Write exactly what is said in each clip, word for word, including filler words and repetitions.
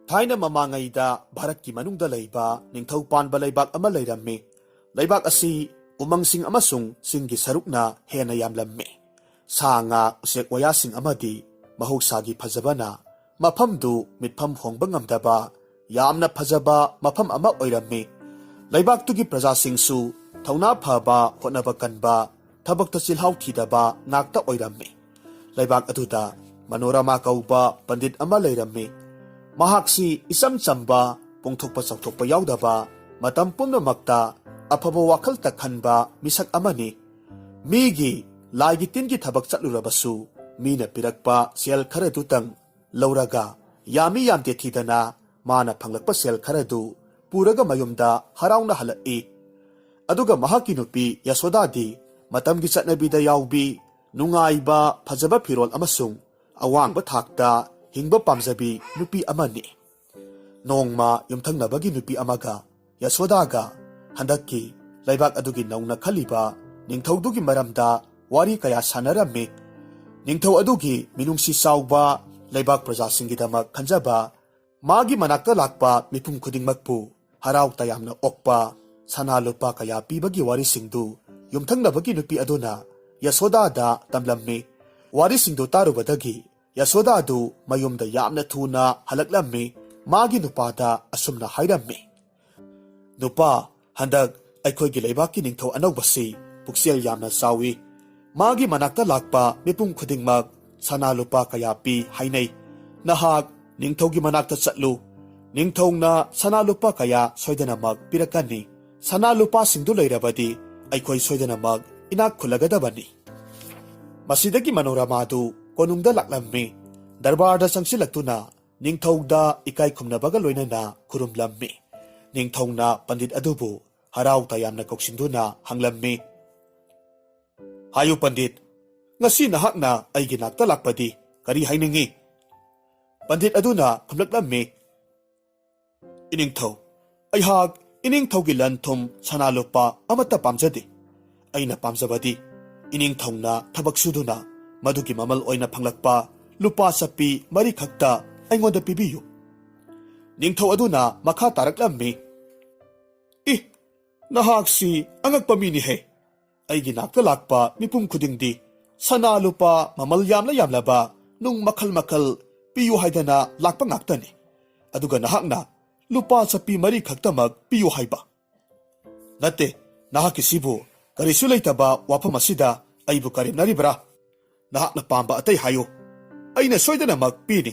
ꯊꯥꯏꯅ ꯃꯃꯥꯡꯉꯩꯗ ꯚꯥꯔꯠꯀꯤ ꯃꯅꯨꯡꯗ ꯂꯩꯕ ꯅꯤꯡꯊꯧ ꯄꯥꯟꯕ ꯂꯩꯕꯥꯛ ꯑꯃ ꯂꯩꯔꯝꯃꯤ꯫ ꯂꯩꯕꯥꯛ ꯑꯁꯤ ꯎꯃꯪꯁꯤꯡ ꯑꯃꯁꯨꯡ ꯆꯤꯡꯒꯤ ꯁꯔꯨꯛꯅ ꯍꯦꯟꯅ ꯌꯥꯝꯂꯝꯃꯤ꯫ ꯁꯥ ꯉꯥ, ꯎꯆꯦꯛ ꯋꯥꯌꯥꯁꯤꯡ ꯑꯃꯗꯤ ꯃꯍꯧꯁꯥꯒꯤ ꯐꯖꯕꯅ ꯃꯐꯝꯗꯨ ꯃꯤꯠꯐꯝ ꯍꯣꯡꯕ ꯉꯝꯗꯕ ꯌꯥꯝꯅ ꯐꯖꯕ ꯃꯐꯝ ꯑꯃ ꯑꯣꯏꯔꯝꯃꯤ꯫ ꯂꯩꯕꯥꯛꯇꯨꯒꯤ ꯄ꯭ꯔꯖꯥꯁꯤꯡꯁꯨ ꯊꯧꯅꯥ ꯐꯕ, ꯍꯣꯠꯅꯕ ꯀꯟꯕ, ꯊꯕꯛꯇ ꯆꯤꯜꯍꯥꯎ ꯊꯤꯗꯕ ꯉꯥꯛꯇ ꯑꯣꯏꯔꯝꯃꯤ꯫ ꯂꯩꯕꯥꯛ ꯑꯗꯨꯗ ꯃꯅꯣꯔꯃꯥ ꯀꯧꯕ ꯄꯟꯗꯤꯠ ꯑꯃ ꯂꯩꯔꯝꯃꯤ꯫ ꯃꯍꯥꯛꯁꯤ ꯏꯆꯝ ꯆꯝꯕ, ꯄꯣꯡꯊꯣꯛꯄ ꯆꯥꯎꯊꯣꯛꯄ ꯌꯥꯎꯗꯕ, ꯃꯇꯝ ꯄꯨꯝꯅꯃꯛꯇ ꯑꯐꯕ ꯋꯥꯈꯜꯇ ꯈꯟꯕ ꯃꯤꯁꯛ ꯑꯃꯅꯤ꯫ ꯃꯤꯒꯤ ꯂꯥꯏꯒꯤ ꯇꯤꯟꯒꯤ ꯊꯕꯛ ꯆꯠꯂꯨꯔꯕꯁꯨ, ꯃꯤꯅ ꯄꯤꯔꯛꯄ ꯁꯦꯜ ꯈꯔꯗꯨꯇꯪ ꯂꯧꯔꯒ, ꯌꯥꯝꯃꯤ ꯌꯥꯝꯗꯦ ꯊꯤꯗꯅ ꯃꯥꯅ ꯐꯪꯂꯛꯄ ꯁꯦꯜ ꯈꯔꯗꯨ ꯄꯨꯔꯒ ꯃꯌꯨꯝꯗ ꯍꯔꯥꯎꯅ ꯍꯜꯂꯛꯏ꯫ ꯑꯗꯨꯒ ꯃꯍꯥꯛꯀꯤ ꯅꯨꯄꯤ ꯌꯁꯣꯗꯥꯗꯤ ꯃꯇꯝꯒꯤ ꯆꯠꯅꯕꯤꯗ ꯌꯥꯎꯕꯤ, ꯅꯨꯡꯉꯥꯏꯕ, ꯐꯖꯕ ꯐꯤꯔꯣꯜ ꯑꯃꯁꯨꯡ ꯑꯋꯥꯡꯕ ꯊꯥꯛꯇ ꯍꯤꯡꯕ ꯄꯥꯝꯖꯕꯤ ꯅꯨꯄꯤ ꯑꯃꯅꯤ꯫ ꯅꯣꯡꯃ ꯌꯨꯝꯊꯪꯅꯕꯒꯤ ꯅꯨꯄꯤ ꯑꯃꯒ ꯌꯁꯣꯗꯥꯒ ꯍꯟꯗꯛꯀꯤ ꯂꯩꯕꯥꯛ ꯑꯗꯨꯒꯤ ꯅꯧꯅ ꯈꯜꯂꯤꯕ ꯅꯤꯡꯊꯧꯗꯨꯒꯤ ꯃꯔꯝꯗ ꯋꯥꯔꯤ ꯀꯌꯥ ꯁꯥꯟꯅꯔꯝꯃꯤ꯫ ꯅꯤꯡꯊꯧ ꯑꯗꯨꯒꯤ ꯃꯤꯅꯨꯡꯁꯤ ꯆꯥꯎꯕ, ꯂꯩꯕꯥꯛ ꯄ꯭ꯔꯖꯥꯁꯤꯡꯒꯤꯗꯃꯛ ꯈꯟꯖꯕ, ꯃꯥꯒꯤ ꯃꯅꯥꯛꯇ ꯂꯥꯛꯄ ꯃꯤꯄꯨꯝ ꯈꯨꯗꯤꯡꯃꯛꯄꯨ ꯍꯔꯥꯎ ꯇꯌꯥꯝꯅ ꯑꯣꯛꯄ, ꯁꯅꯥ ꯂꯨꯄꯥ ꯀꯌꯥ ꯄꯤꯕꯒꯤ ꯋꯥꯔꯤꯁꯤꯡꯗꯨ ꯌꯨꯝꯊꯪꯅꯕꯒꯤ ꯅꯨꯄꯤ ꯑꯗꯨꯅ ꯌꯁꯣꯗꯥꯗ ꯇꯝꯂꯝꯃꯤ꯫ ꯋꯥꯔꯤꯁꯤꯡꯗꯨ ꯇꯥꯔꯨꯕꯗꯒꯤ ꯌꯁꯣꯗꯥꯗꯨ ꯃꯌꯨꯝꯗ ꯌꯥꯝꯅ ꯊꯨꯅ ꯍꯜꯂꯛꯂꯝꯃꯤ꯫ ꯃꯥꯒꯤ ꯅꯨꯄꯥꯗ ꯑꯁꯨꯝꯅ ꯍꯥꯏꯔꯝꯃꯤ, "ꯅꯨꯄꯥ, ꯍꯟꯗꯛ ꯑꯩꯈꯣꯏꯒꯤ ꯂꯩꯕꯥꯛꯀꯤ ꯅꯤꯡꯊꯧ ꯑꯅꯧꯕꯁꯤ ꯄꯨꯛꯆꯦꯜ ꯌꯥꯝꯅ ꯆꯥꯎꯏ꯫ ꯃꯥꯒꯤ ꯃꯅꯥꯛꯇ ꯂꯥꯛꯄ ꯃꯤꯄꯨꯝ ꯈꯨꯗꯤꯡꯃꯛ ꯁꯅꯥ ꯂꯨꯄꯥ ꯀꯌꯥ ꯄꯤ ꯍꯥꯏꯅꯩ꯫ ꯅꯍꯥꯛ ꯅꯤꯡꯊꯧꯒꯤ ꯃꯅꯥꯛꯇ ꯆꯠꯂꯨ꯫ ꯅꯤꯡꯊꯧꯅ ꯁꯅꯥ ꯂꯨꯄꯥ ꯀꯌꯥ ꯁꯣꯏꯗꯅꯃꯛ ꯄꯤꯔꯛꯀꯅꯤ꯫ ꯁꯅꯥ ꯂꯨꯄꯥꯁꯤꯡꯗꯨ ꯂꯩꯔꯕꯗꯤ ꯑꯩꯈꯣꯏ ꯁꯣꯏꯗꯅꯃꯛ ꯏꯅꯥꯛ ꯈꯨꯜꯂꯒꯗꯕꯅꯤ꯫" ꯃꯁꯤꯗꯒꯤ ꯃꯅꯣꯔꯃꯥꯗꯨ ꯀꯣꯅꯨꯡꯗ ꯂꯥꯛꯂꯝꯃꯤ꯫ ꯗꯔꯕꯥꯔꯗ ꯆꯪꯁꯤꯜꯂꯛꯇꯨꯅ ꯅꯤꯡꯊꯧꯗ ꯏꯀꯥꯏ ꯈꯨꯝꯅꯕꯒ ꯂꯣꯏꯅꯅ ꯈꯨꯔꯨꯝꯂꯝꯃꯤ꯫ ꯅꯤꯡꯊꯧꯅ ꯄꯟꯗꯤꯠ ꯑꯗꯨꯕꯨ ꯍꯔꯥꯎ ꯇꯌꯥꯝꯅ ꯀꯧꯁꯤꯟꯗꯨꯅ ꯍꯪꯂꯝꯃꯤ, "ꯍꯥꯏꯌꯨ ꯄꯟꯗꯤꯠ, ꯉꯁꯤ ꯅꯍꯥꯛꯅ ꯑꯩꯒꯤ ꯅꯥꯛꯇ ꯂꯥꯛꯄꯗꯤ ꯀꯔꯤ ꯍꯥꯏꯅꯤꯡꯏ?" ꯄꯟꯗꯤꯠ ꯑꯗꯨꯅ ꯈꯨꯝꯂꯛꯂꯝꯃꯤ, "ꯏꯅꯤꯡꯊꯧ, ꯑꯩꯍꯥꯛ ꯏꯅꯤꯡꯊꯧꯒꯤ ꯂꯟ ꯊꯨꯝ ꯁꯅꯥ ꯂꯨꯄꯥ ꯑꯃꯠꯇ ꯄꯥꯝꯖꯗꯦ꯫ ꯑꯩꯅ ꯄꯥꯝꯖꯕꯗꯤ ꯏꯅꯤꯡꯊꯧꯅ ꯊꯕꯛ ꯁꯨꯗꯨꯅ ꯃꯗꯨꯒꯤ ꯃꯃꯜ ꯑꯣꯏꯅ ꯐꯪꯂꯛꯄ ꯂꯨꯄꯥ ꯆꯠꯄꯤ ꯃꯔꯤꯈꯛꯇ ꯑꯩꯉꯣꯟꯗ ꯄꯤꯕꯤꯌꯨ꯫" ꯅꯤꯡꯊꯧ ꯑꯗꯨꯅ ꯃꯈꯥ ꯇꯥꯔꯛꯂꯝꯃꯤ, "ꯏ, ꯅꯍꯥꯛꯁꯤ ꯑꯉꯛꯄ ꯃꯤꯅꯤꯍꯦ꯫ ꯑꯩꯒꯤ ꯅꯥꯛꯇ ꯂꯥꯛꯄ ꯃꯤꯄꯨꯝ ꯈꯨꯗꯤꯡꯗꯤ ꯁꯅꯥ ꯂꯨꯄꯥ ꯃꯃꯜ ꯌꯥꯝꯂ ꯌꯥꯝꯂꯕ ꯅꯨꯡ ꯃꯈꯜ ꯃꯈꯜ ꯄꯤꯌꯨ ꯍꯥꯏꯗꯅ ꯂꯥꯛꯄ ꯉꯥꯛꯇꯅꯤ꯫ ꯑꯗꯨꯒ ꯅꯍꯥꯛꯅ ꯂꯨꯄꯥ ꯆꯠꯄꯤ ꯃꯔꯤ ꯈꯛꯇꯃꯛ ꯄꯤꯌꯨ ꯍꯥꯏꯕ꯫ ꯅꯠꯇꯦ, ꯅꯍꯥꯛꯀꯤꯁꯤꯕꯨ ꯀꯔꯤꯁꯨ ꯂꯩꯇꯕ ꯋꯥꯐꯝ ꯑꯁꯤꯗ ꯑꯩꯕꯨ ꯀꯔꯦꯝꯅꯔꯤꯕ꯭ꯔꯥ? ꯅꯍꯥꯛꯅ ꯄꯥꯝꯕ ꯑꯇꯩ ꯍꯥꯏꯌꯨ, ꯑꯩꯅ ꯁꯣꯏꯗꯅꯃꯛ ꯄꯤꯅꯤ꯫"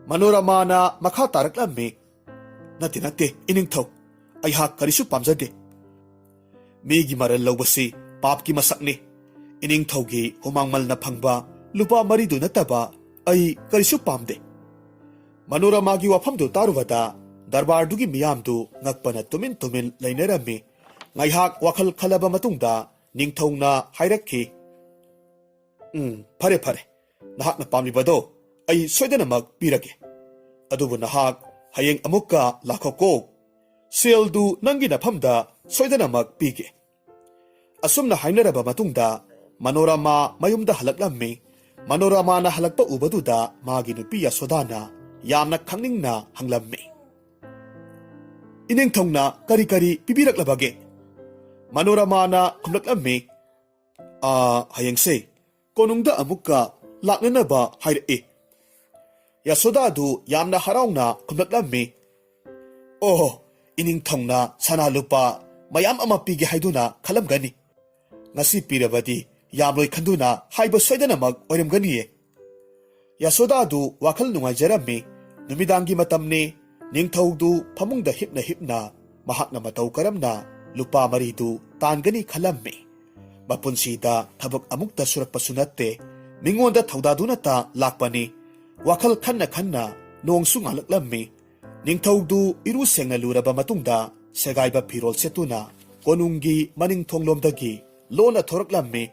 ꯃꯅꯣꯔꯃꯥꯅ ꯃꯈꯥ ꯇꯥꯔꯛꯂꯝꯃꯤ, "ꯅꯠꯇꯦ, ꯅꯠꯇꯦ, ꯏꯅꯤꯡꯊꯧ, ꯑꯩꯍꯥꯛ ꯀꯔꯤꯁꯨ ꯄꯥꯝꯖꯗꯦ꯫ ꯃꯤꯒꯤ ꯃꯔꯜ ꯂꯧꯕꯁꯤ ꯄꯥꯞꯀꯤ ꯃꯁꯛꯅꯤ꯫ ꯏꯅꯤꯡꯊꯧꯒꯤ ꯍꯨꯃꯥꯡꯃꯜꯅ ꯐꯪꯕ ꯂꯨꯄꯥ ꯃꯔꯤꯗꯨ ꯅꯠꯇꯕ ꯑꯩ ꯀꯔꯤꯁꯨ ꯄꯥꯝꯗꯦ꯫" ꯃꯅꯣꯔꯃꯥꯒꯤ ꯋꯥꯐꯝꯗꯨ ꯇꯥꯔꯨꯕꯗ ꯗꯔꯕꯥꯔꯗꯨꯒꯤ ꯃꯤꯌꯥꯝꯗꯨ ꯉꯛꯄꯅ ꯇꯨꯃꯤꯟ ꯇꯨꯃꯤꯟ ꯂꯩꯅꯔꯝꯃꯤ꯫ ꯉꯥꯏꯍꯥꯛ ꯋꯥꯈꯜ ꯈꯜꯂꯕ ꯃꯇꯨꯡꯗ ꯅꯤꯡꯊꯧꯅ ꯍꯥꯏꯔꯛꯈꯤ, "ꯎꯝ, ꯐꯔꯦ, ꯐꯔꯦ꯫ ꯅꯍꯥꯛꯅ ꯄꯥꯝꯂꯤꯕꯗꯣ ꯑꯩ ꯁꯣꯏꯗꯅꯃꯛ ꯄꯤꯔꯒꯦ꯫ ꯑꯗꯨꯕꯨ ꯅꯍꯥꯛ ꯍꯌꯦꯡ ꯑꯃꯨꯛꯀ ꯂꯥꯛꯈꯣꯀꯣ꯫ ꯁꯦꯜꯗꯨ ꯅꯪꯒꯤ ꯅꯐꯝꯗ ꯁꯣꯏꯗꯅꯃꯛ ꯄꯤꯒꯦ꯫" ꯑꯁꯨꯝꯅ ꯍꯥꯏꯅꯔꯕ ꯃꯇꯨꯡꯗ ꯃꯅꯣꯔꯃꯥ ꯃꯌꯨꯝꯗ ꯍꯜꯂꯛꯂꯝꯃꯤ꯫ ꯃꯅꯣꯔꯃꯥꯅ ꯍꯜꯂꯛꯄ ꯎꯕꯗꯨꯗ ꯃꯥꯒꯤ ꯅꯨꯄꯤ ꯌꯥꯁꯣꯗꯥꯅ ꯌꯥꯝꯅ ꯈꯪꯅꯤꯡꯅ ꯍꯪꯂꯝꯃꯤ, "ꯏꯅꯤꯡꯊꯧꯅ ꯀꯔꯤ ꯀꯔꯤ ꯄꯤꯕꯤꯔꯛꯂꯕꯒꯦ?" ꯃꯅꯣꯔꯃꯥꯅ ꯈꯨꯝꯂꯛꯂꯝꯃꯤ, "ꯑꯥ, ꯍꯌꯦꯡꯁꯦ ꯀꯣꯅꯨꯡꯗ ꯑꯃꯨꯛꯀ ꯂꯥꯛꯅꯅꯕ ꯍꯥꯏꯔꯛꯏ꯫" ꯌꯥꯁꯣꯗꯥꯗꯨ ꯌꯥꯝꯅ ꯍꯔꯥꯎꯅ ꯈꯨꯝꯂꯛꯂꯝꯃꯤ, "ꯑꯣꯍꯣ, ꯏꯅꯤꯡꯊꯧꯅ ꯁꯅꯥ ꯂꯨꯄꯥ ꯃꯌꯥꯝ ꯑꯃ ꯄꯤꯒꯦ ꯍꯥꯏꯗꯨꯅ ꯈꯜꯂꯝꯒꯅꯤ꯫ ꯉꯁꯤ ꯄꯤꯔꯕꯗꯤ ꯌꯥꯝꯂꯣꯏ ꯈꯟꯗꯨꯅ ꯍꯥꯏꯕ ꯁꯣꯏꯗꯅꯃꯛ ꯑꯣꯏꯔꯝꯒꯅꯤꯌꯦ꯫" ꯌꯥꯁꯣꯗꯥꯗꯨ ꯋꯥꯈꯜ ꯅꯨꯡꯉꯥꯏꯖꯔꯝꯃꯤ꯫ ꯅꯨꯃꯤꯗꯥꯡꯒꯤ ꯃꯇꯝꯅꯤ꯫ ꯅꯤꯡꯊꯧꯗꯨ ꯐꯃꯨꯡꯗ ꯍꯤꯞꯅ ꯍꯤꯞꯅ ꯃꯍꯥꯛꯅ ꯃꯇꯧ ꯀꯔꯝꯅ ꯂꯨꯄꯥ ꯃꯔꯤꯗꯨ ꯇꯥꯟꯒꯅꯤ ꯈꯜꯂꯝꯃꯤ꯫ ꯃꯄꯨꯟꯁꯤꯗ ꯊꯕꯛ ꯑꯃꯨꯛꯇ ꯁꯨꯔꯛꯄꯁꯨ ꯅꯠꯇꯦ꯫ ꯃꯤꯉꯣꯟꯗ ꯊꯧꯗꯥꯗꯨꯅꯇ ꯂꯥꯛꯄꯅꯤ꯫ ꯋꯥꯈꯜ ꯈꯟꯅ ꯈꯟꯅ ꯅꯣꯡꯁꯨ ꯉꯥꯜꯂꯛꯂꯝꯃꯤ꯫ ꯅꯤꯡꯊꯧꯗꯨ ꯏꯔꯨ ꯁꯦꯡꯅ ꯂꯨꯔꯕ ꯃꯇꯨꯡꯗ ꯁꯦꯒꯥꯏꯕ ꯐꯤꯔꯣꯜ ꯁꯦꯠꯇꯨꯅ ꯀꯣꯅꯨꯡꯒꯤ ꯃꯅꯤꯡ ꯊꯣꯡꯂꯣꯝꯗꯒꯤ ꯂꯣꯟꯅ ꯊꯣꯔꯛꯂꯝꯃꯤ꯫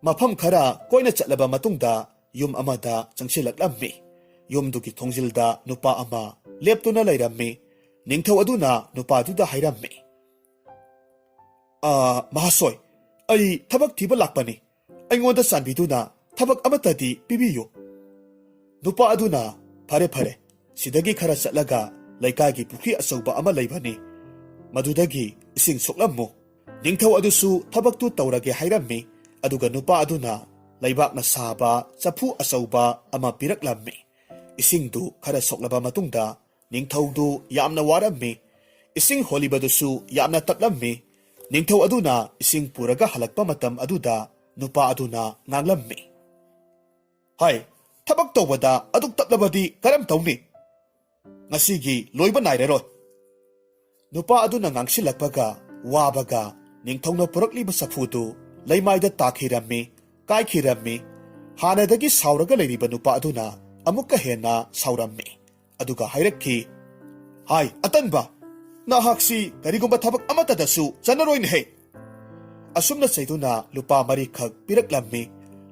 ꯃꯐꯝ ꯈꯔ ꯀꯣꯏꯅ ꯆꯠꯂꯕ ꯃꯇꯨꯡꯗ ꯌꯨꯝ ꯑꯃꯗ ꯆꯪꯁꯤꯜꯂꯛꯂꯝꯃꯤ꯫ ꯌꯨꯝꯗꯨꯒꯤ ꯊꯣꯡꯖꯤꯜꯗ ꯅꯨꯄꯥ ꯑꯃ ꯂꯦꯞꯇꯨꯅ ꯂꯩꯔꯝꯃꯤ꯫ ꯅꯤꯡꯊꯧ ꯑꯗꯨꯅ ꯅꯨꯄꯥꯗꯨꯗ ꯍꯥꯏꯔꯝꯃꯤ, "ꯑꯥ, ꯃꯍꯥꯁꯣꯏ, ꯑꯩ ꯊꯕꯛ ꯊꯤꯕ ꯂꯥꯛꯄꯅꯤ꯫ ꯑꯩꯉꯣꯟꯗ ꯆꯥꯟꯕꯤꯗꯨꯅ ꯊꯕꯛ ꯑꯃꯠꯇꯗꯤ ꯄꯤꯕꯤꯌꯨ꯫" ꯅꯨꯄꯥ ꯑꯗꯨꯅ, "ꯐꯔꯦ, ꯐꯔꯦ, "ꯁꯤꯗꯒꯤ ꯈꯔ ꯆꯠꯂꯒ ꯂꯩꯀꯥꯏꯒꯤ ꯄꯨꯈ꯭ꯔꯤ ꯑꯆꯧꯕ ꯑꯃ ꯂꯩꯕꯅꯤ, ꯃꯗꯨꯗꯒꯤ ꯏꯁꯤꯡ ꯁꯣꯛꯂꯝꯃꯨ꯫" ꯅꯤꯡꯊꯧ ꯑꯗꯨꯁꯨ ꯊꯕꯛꯇꯨ ꯇꯧꯔꯒꯦ ꯍꯥꯏꯔꯝꯃꯤ꯫ ꯑꯗꯨꯒ ꯅꯨꯄꯥ ꯑꯗꯨꯅ ꯂꯩꯕꯥꯛꯅ ꯁꯥꯕ ꯆꯐꯨ ꯑꯆꯧꯕ ꯑꯃ ꯄꯤꯔꯛꯂꯝꯃꯤ꯫ ꯏꯁꯤꯡꯗꯨ ꯈꯔ ꯁꯣꯛꯂꯕ ꯃꯇꯨꯡꯗ ꯅꯤꯡꯊꯧꯗꯨ ꯌꯥꯝꯅ ꯋꯥꯔꯝꯃꯤ꯫ ꯏꯁꯤꯡ ꯍꯣꯜꯂꯤꯕꯗꯨꯁꯨ ꯌꯥꯝꯅ ꯇꯞꯂꯝꯃꯤ꯫ ꯅꯤꯡꯊꯧ ꯑꯗꯨꯅ ꯏꯁꯤꯡ ꯄꯨꯔꯒ ꯍꯜꯂꯛꯄ ꯃꯇꯝ ꯑꯗꯨꯗ ꯅꯨꯄꯥ ꯑꯗꯨꯅ ꯉꯥꯡꯂꯝꯃꯤ, "ꯍꯥꯏ, ꯊꯕꯛ ꯇꯧꯕꯗ ꯑꯗꯨꯛ ꯇꯞꯂꯕꯗꯤ ꯀꯔꯝ ꯇꯧꯅꯤ? ꯉꯁꯤꯒꯤ ꯂꯣꯏꯕ ꯅꯥꯏꯔꯔꯣꯏ꯫" ꯅꯨꯄꯥ ꯑꯗꯨꯅ ꯉꯥꯡꯁꯤꯜꯂꯛꯄꯒ ꯋꯥꯕꯒ ꯅꯤꯡꯊꯧꯅ ꯄꯨꯔꯛꯂꯤꯕ ꯆꯐꯨꯗꯨ ꯂꯩꯃꯥꯏꯗ ꯇꯥꯈꯤꯔꯝꯃꯤ, ꯀꯥꯏꯈꯤꯔꯝꯃꯤ꯫ ꯍꯥꯟꯅꯗꯒꯤ ꯁꯥꯎꯔꯒ ꯂꯩꯔꯤꯕ ꯅꯨꯄꯥ ꯑꯗꯨꯅ ꯑꯃꯨꯛꯀ ꯍꯦꯟꯅ ꯁꯥꯎꯔꯝꯃꯤ꯫ ꯑꯗꯨꯒ ꯍꯥꯏꯔꯛꯈꯤ, "ꯍꯥꯏ, ꯑꯇꯟꯕ, ꯅꯍꯥꯛꯁꯤ ꯀꯔꯤꯒꯨꯝꯕ ꯊꯕꯛ ꯑꯃꯠꯇꯗꯁꯨ ꯆꯠꯅꯔꯣꯏꯅꯦꯍꯦ!" ꯑꯁꯨꯝꯅ ꯆꯩꯗꯨꯅ ꯂꯨꯄꯥ ꯃꯔꯤꯈꯛ ꯄꯤꯔꯛꯂꯝꯃꯤ꯫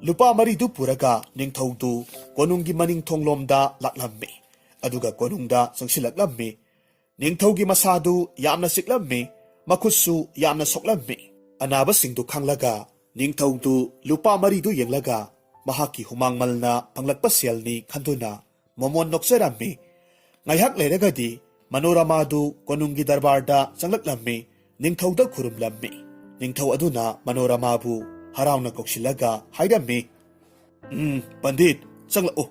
ꯂꯨꯄꯥ ꯃꯔꯤꯗꯨ ꯄꯨꯔꯒ ꯅꯤꯡꯊꯧꯗꯨ ꯀꯣꯅꯨꯡꯒꯤ ꯃꯅꯤꯡ ꯊꯣꯡꯂꯣꯝꯗ ꯂꯥꯛꯂꯝꯃꯤ꯫ ꯑꯗꯨꯒ ꯀꯣꯅꯨꯡꯗ ꯆꯪꯁꯤꯜꯂꯛꯂꯝꯃꯤ꯫ ꯅꯤꯡꯊꯧꯒꯤ ꯃꯁꯥꯗꯨ ꯌꯥꯝꯅ ꯆꯤꯛꯂꯝꯃꯤ, ꯃꯈꯨꯠꯁꯨ ꯌꯥꯝꯅ ꯁꯣꯛꯂꯝꯃꯤ꯫ ꯑꯅꯥꯕꯁꯤꯡꯗꯨ ꯈꯪꯂꯒ ꯅꯤꯡꯊꯧꯗꯨ ꯂꯨꯄꯥ ꯃꯔꯤꯗꯨ ꯌꯦꯡꯂꯒ ꯃꯍꯥꯛꯀꯤ ꯍꯨꯃꯥꯡꯃꯜꯅ ꯐꯪꯂꯛꯄ ꯁꯦꯜꯅꯤ ꯈꯟꯗꯨꯅ ꯃꯣꯃꯣꯟ ꯅꯣꯛꯆꯔꯝꯃꯤ꯫ ꯉꯥꯏꯍꯥꯛ ꯂꯩꯔꯒꯗꯤ ꯃꯅꯣꯔꯃꯥꯗꯨ ꯀꯣꯅꯨꯡꯒꯤ ꯗꯔꯕꯥꯔꯗ ꯆꯪꯂꯛꯂꯝꯃꯤ꯫ ꯅꯤꯡꯊꯧꯗ ꯈꯨꯔꯨꯝꯂꯝꯃꯤ꯫ ꯅꯤꯡꯊꯧ ꯑꯗꯨꯅ ꯃꯅꯣꯔꯃꯥꯕꯨ ꯍꯔꯥꯎꯅ ꯀꯧꯁꯤꯜꯂꯒ ꯍꯥꯏꯔꯝꯃꯤ, "ꯎꯝ, ꯄꯟꯗꯤꯠ, ꯆꯪꯂꯛꯎ꯫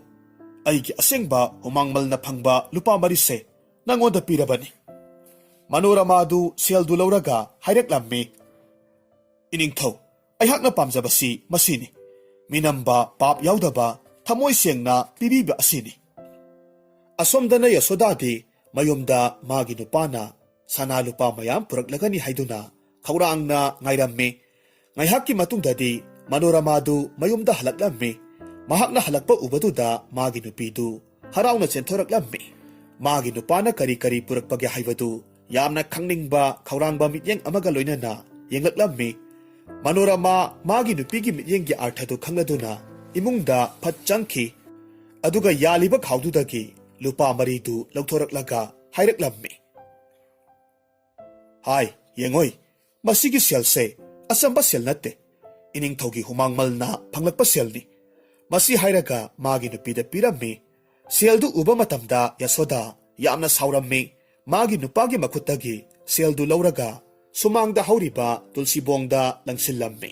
ꯑꯩꯒꯤ ꯑꯁꯦꯡꯕ ꯍꯨꯃꯥꯡꯃꯜꯅ ꯐꯪꯕ ꯂꯨꯄꯥ ꯃꯔꯤꯁꯦ ꯅꯪꯉꯣꯟꯗ ꯄꯤꯔꯕꯅꯤ꯫" ꯃꯅꯣꯔꯃꯥꯗꯨ ꯁꯦꯜꯗꯨ ꯂꯧꯔꯒ ꯍꯥꯏꯔꯛꯂꯝꯃꯤ, "ꯏꯅꯤꯡꯊꯧ, ꯑꯩꯍꯥꯛꯅ ꯄꯥꯝꯖꯕꯁꯤ ꯃꯁꯤꯅꯤ꯫ ꯃꯤꯅꯝꯕ, ꯄꯥꯞ ꯌꯥꯎꯗꯕ, ꯊꯃꯣꯏ ꯁꯦꯡꯅ ꯄꯤꯕꯤꯕ ꯑꯁꯤꯅꯤ꯫" ꯑꯁꯣꯝꯗꯅ ꯌꯁꯣꯗꯥꯗꯤ ꯃꯌꯨꯝꯗ ꯃꯥꯒꯤ ꯅꯨꯄꯥꯅ ꯁꯅꯥ ꯂꯨꯄꯥ ꯃꯌꯥꯝ ꯄꯨꯔꯛꯂꯒꯅꯤ ꯍꯥꯏꯗꯨꯅ ꯈꯧꯔꯥꯡꯅ ꯉꯥꯏꯔꯝꯃꯤ꯫ ꯉꯥꯏꯍꯥꯛꯀꯤ ꯃꯇꯨꯡꯗꯗꯤ ꯃꯅꯣꯔꯃꯥꯗꯨ ꯃꯌꯨꯝꯗ ꯍꯜꯂꯛꯂꯝꯃꯤ꯫ ꯃꯍꯥꯛꯅ ꯍꯜꯂꯛꯄ ꯎꯕꯗꯨꯗ ꯃꯥꯒꯤ ꯅꯨꯄꯤꯗꯨ ꯍꯔꯥꯎꯅ ꯆꯦꯟꯊꯣꯔꯛꯂꯝꯃꯤ꯫ ꯃꯥꯒꯤ ꯅꯨꯄꯥꯅ ꯀꯔꯤ ꯀꯔꯤ ꯄꯨꯔꯛꯄꯒꯦ ꯍꯥꯏꯕꯗꯨ ꯌꯥꯝꯅ ꯈꯪꯅꯤꯡꯕ ꯈꯧꯔꯥꯡꯕ ꯃꯤꯠꯌꯦꯡ ꯑꯃꯒ ꯂꯣꯏꯅꯅ ꯌꯦꯡꯂꯛꯂꯝꯃꯤ꯫ ꯃꯅꯣꯔꯃꯥ ꯃꯥꯒꯤ ꯅꯨꯄꯤꯒꯤ ꯃꯤꯠꯌꯦꯡꯒꯤ ꯑꯥꯔꯊꯗꯨ ꯈꯪꯂꯗꯨꯅ ꯏꯃꯨꯡꯗ ꯐꯠ ꯆꯪꯈꯤ꯫ ꯑꯗꯨꯒ ꯌꯥꯜꯂꯤꯕ ꯈꯥꯎꯗꯨꯗꯒꯤ ꯂꯨꯄꯥ ꯃꯔꯤꯗꯨ ꯂꯧꯊꯣꯔꯛꯂꯒ ꯍꯥꯏꯔꯛꯂꯝꯃꯤ, "ꯍꯥꯏ, ꯌꯦꯡꯉꯣꯏ, ꯃꯁꯤꯒꯤ ꯁꯦꯜꯁꯦ ꯑꯆꯝꯕ ꯁꯦꯜ ꯅꯠꯇꯦ꯫ ꯏꯅꯤꯡꯊꯧꯒꯤ ꯍꯨꯃꯥꯡꯃꯜꯅ ꯐꯪꯂꯛꯄ ꯁꯦꯜꯅꯤ꯫" ꯃꯁꯤ ꯍꯥꯏꯔꯒ ꯃꯥꯒꯤ ꯅꯨꯄꯤꯗ ꯄꯤꯔꯝꯃꯤ꯫ ꯁꯦꯜꯗꯨ ꯎꯕ ꯃꯇꯝꯗ ꯌꯁꯣꯗꯥ ꯌꯥꯝꯅ ꯁꯥꯎꯔꯝꯃꯤ꯫ ꯃꯥꯒꯤ ꯅꯨꯄꯥꯒꯤ ꯃꯈꯨꯠꯇꯒꯤ ꯁꯦꯜꯗꯨ ꯂꯧꯔꯒ ꯁꯨꯃꯥꯡꯗ ꯍꯧꯔꯤꯕ ꯇꯨꯜꯁꯤꯕꯣꯡꯗ ꯂꯪꯁꯤꯜꯂꯝꯃꯤ꯫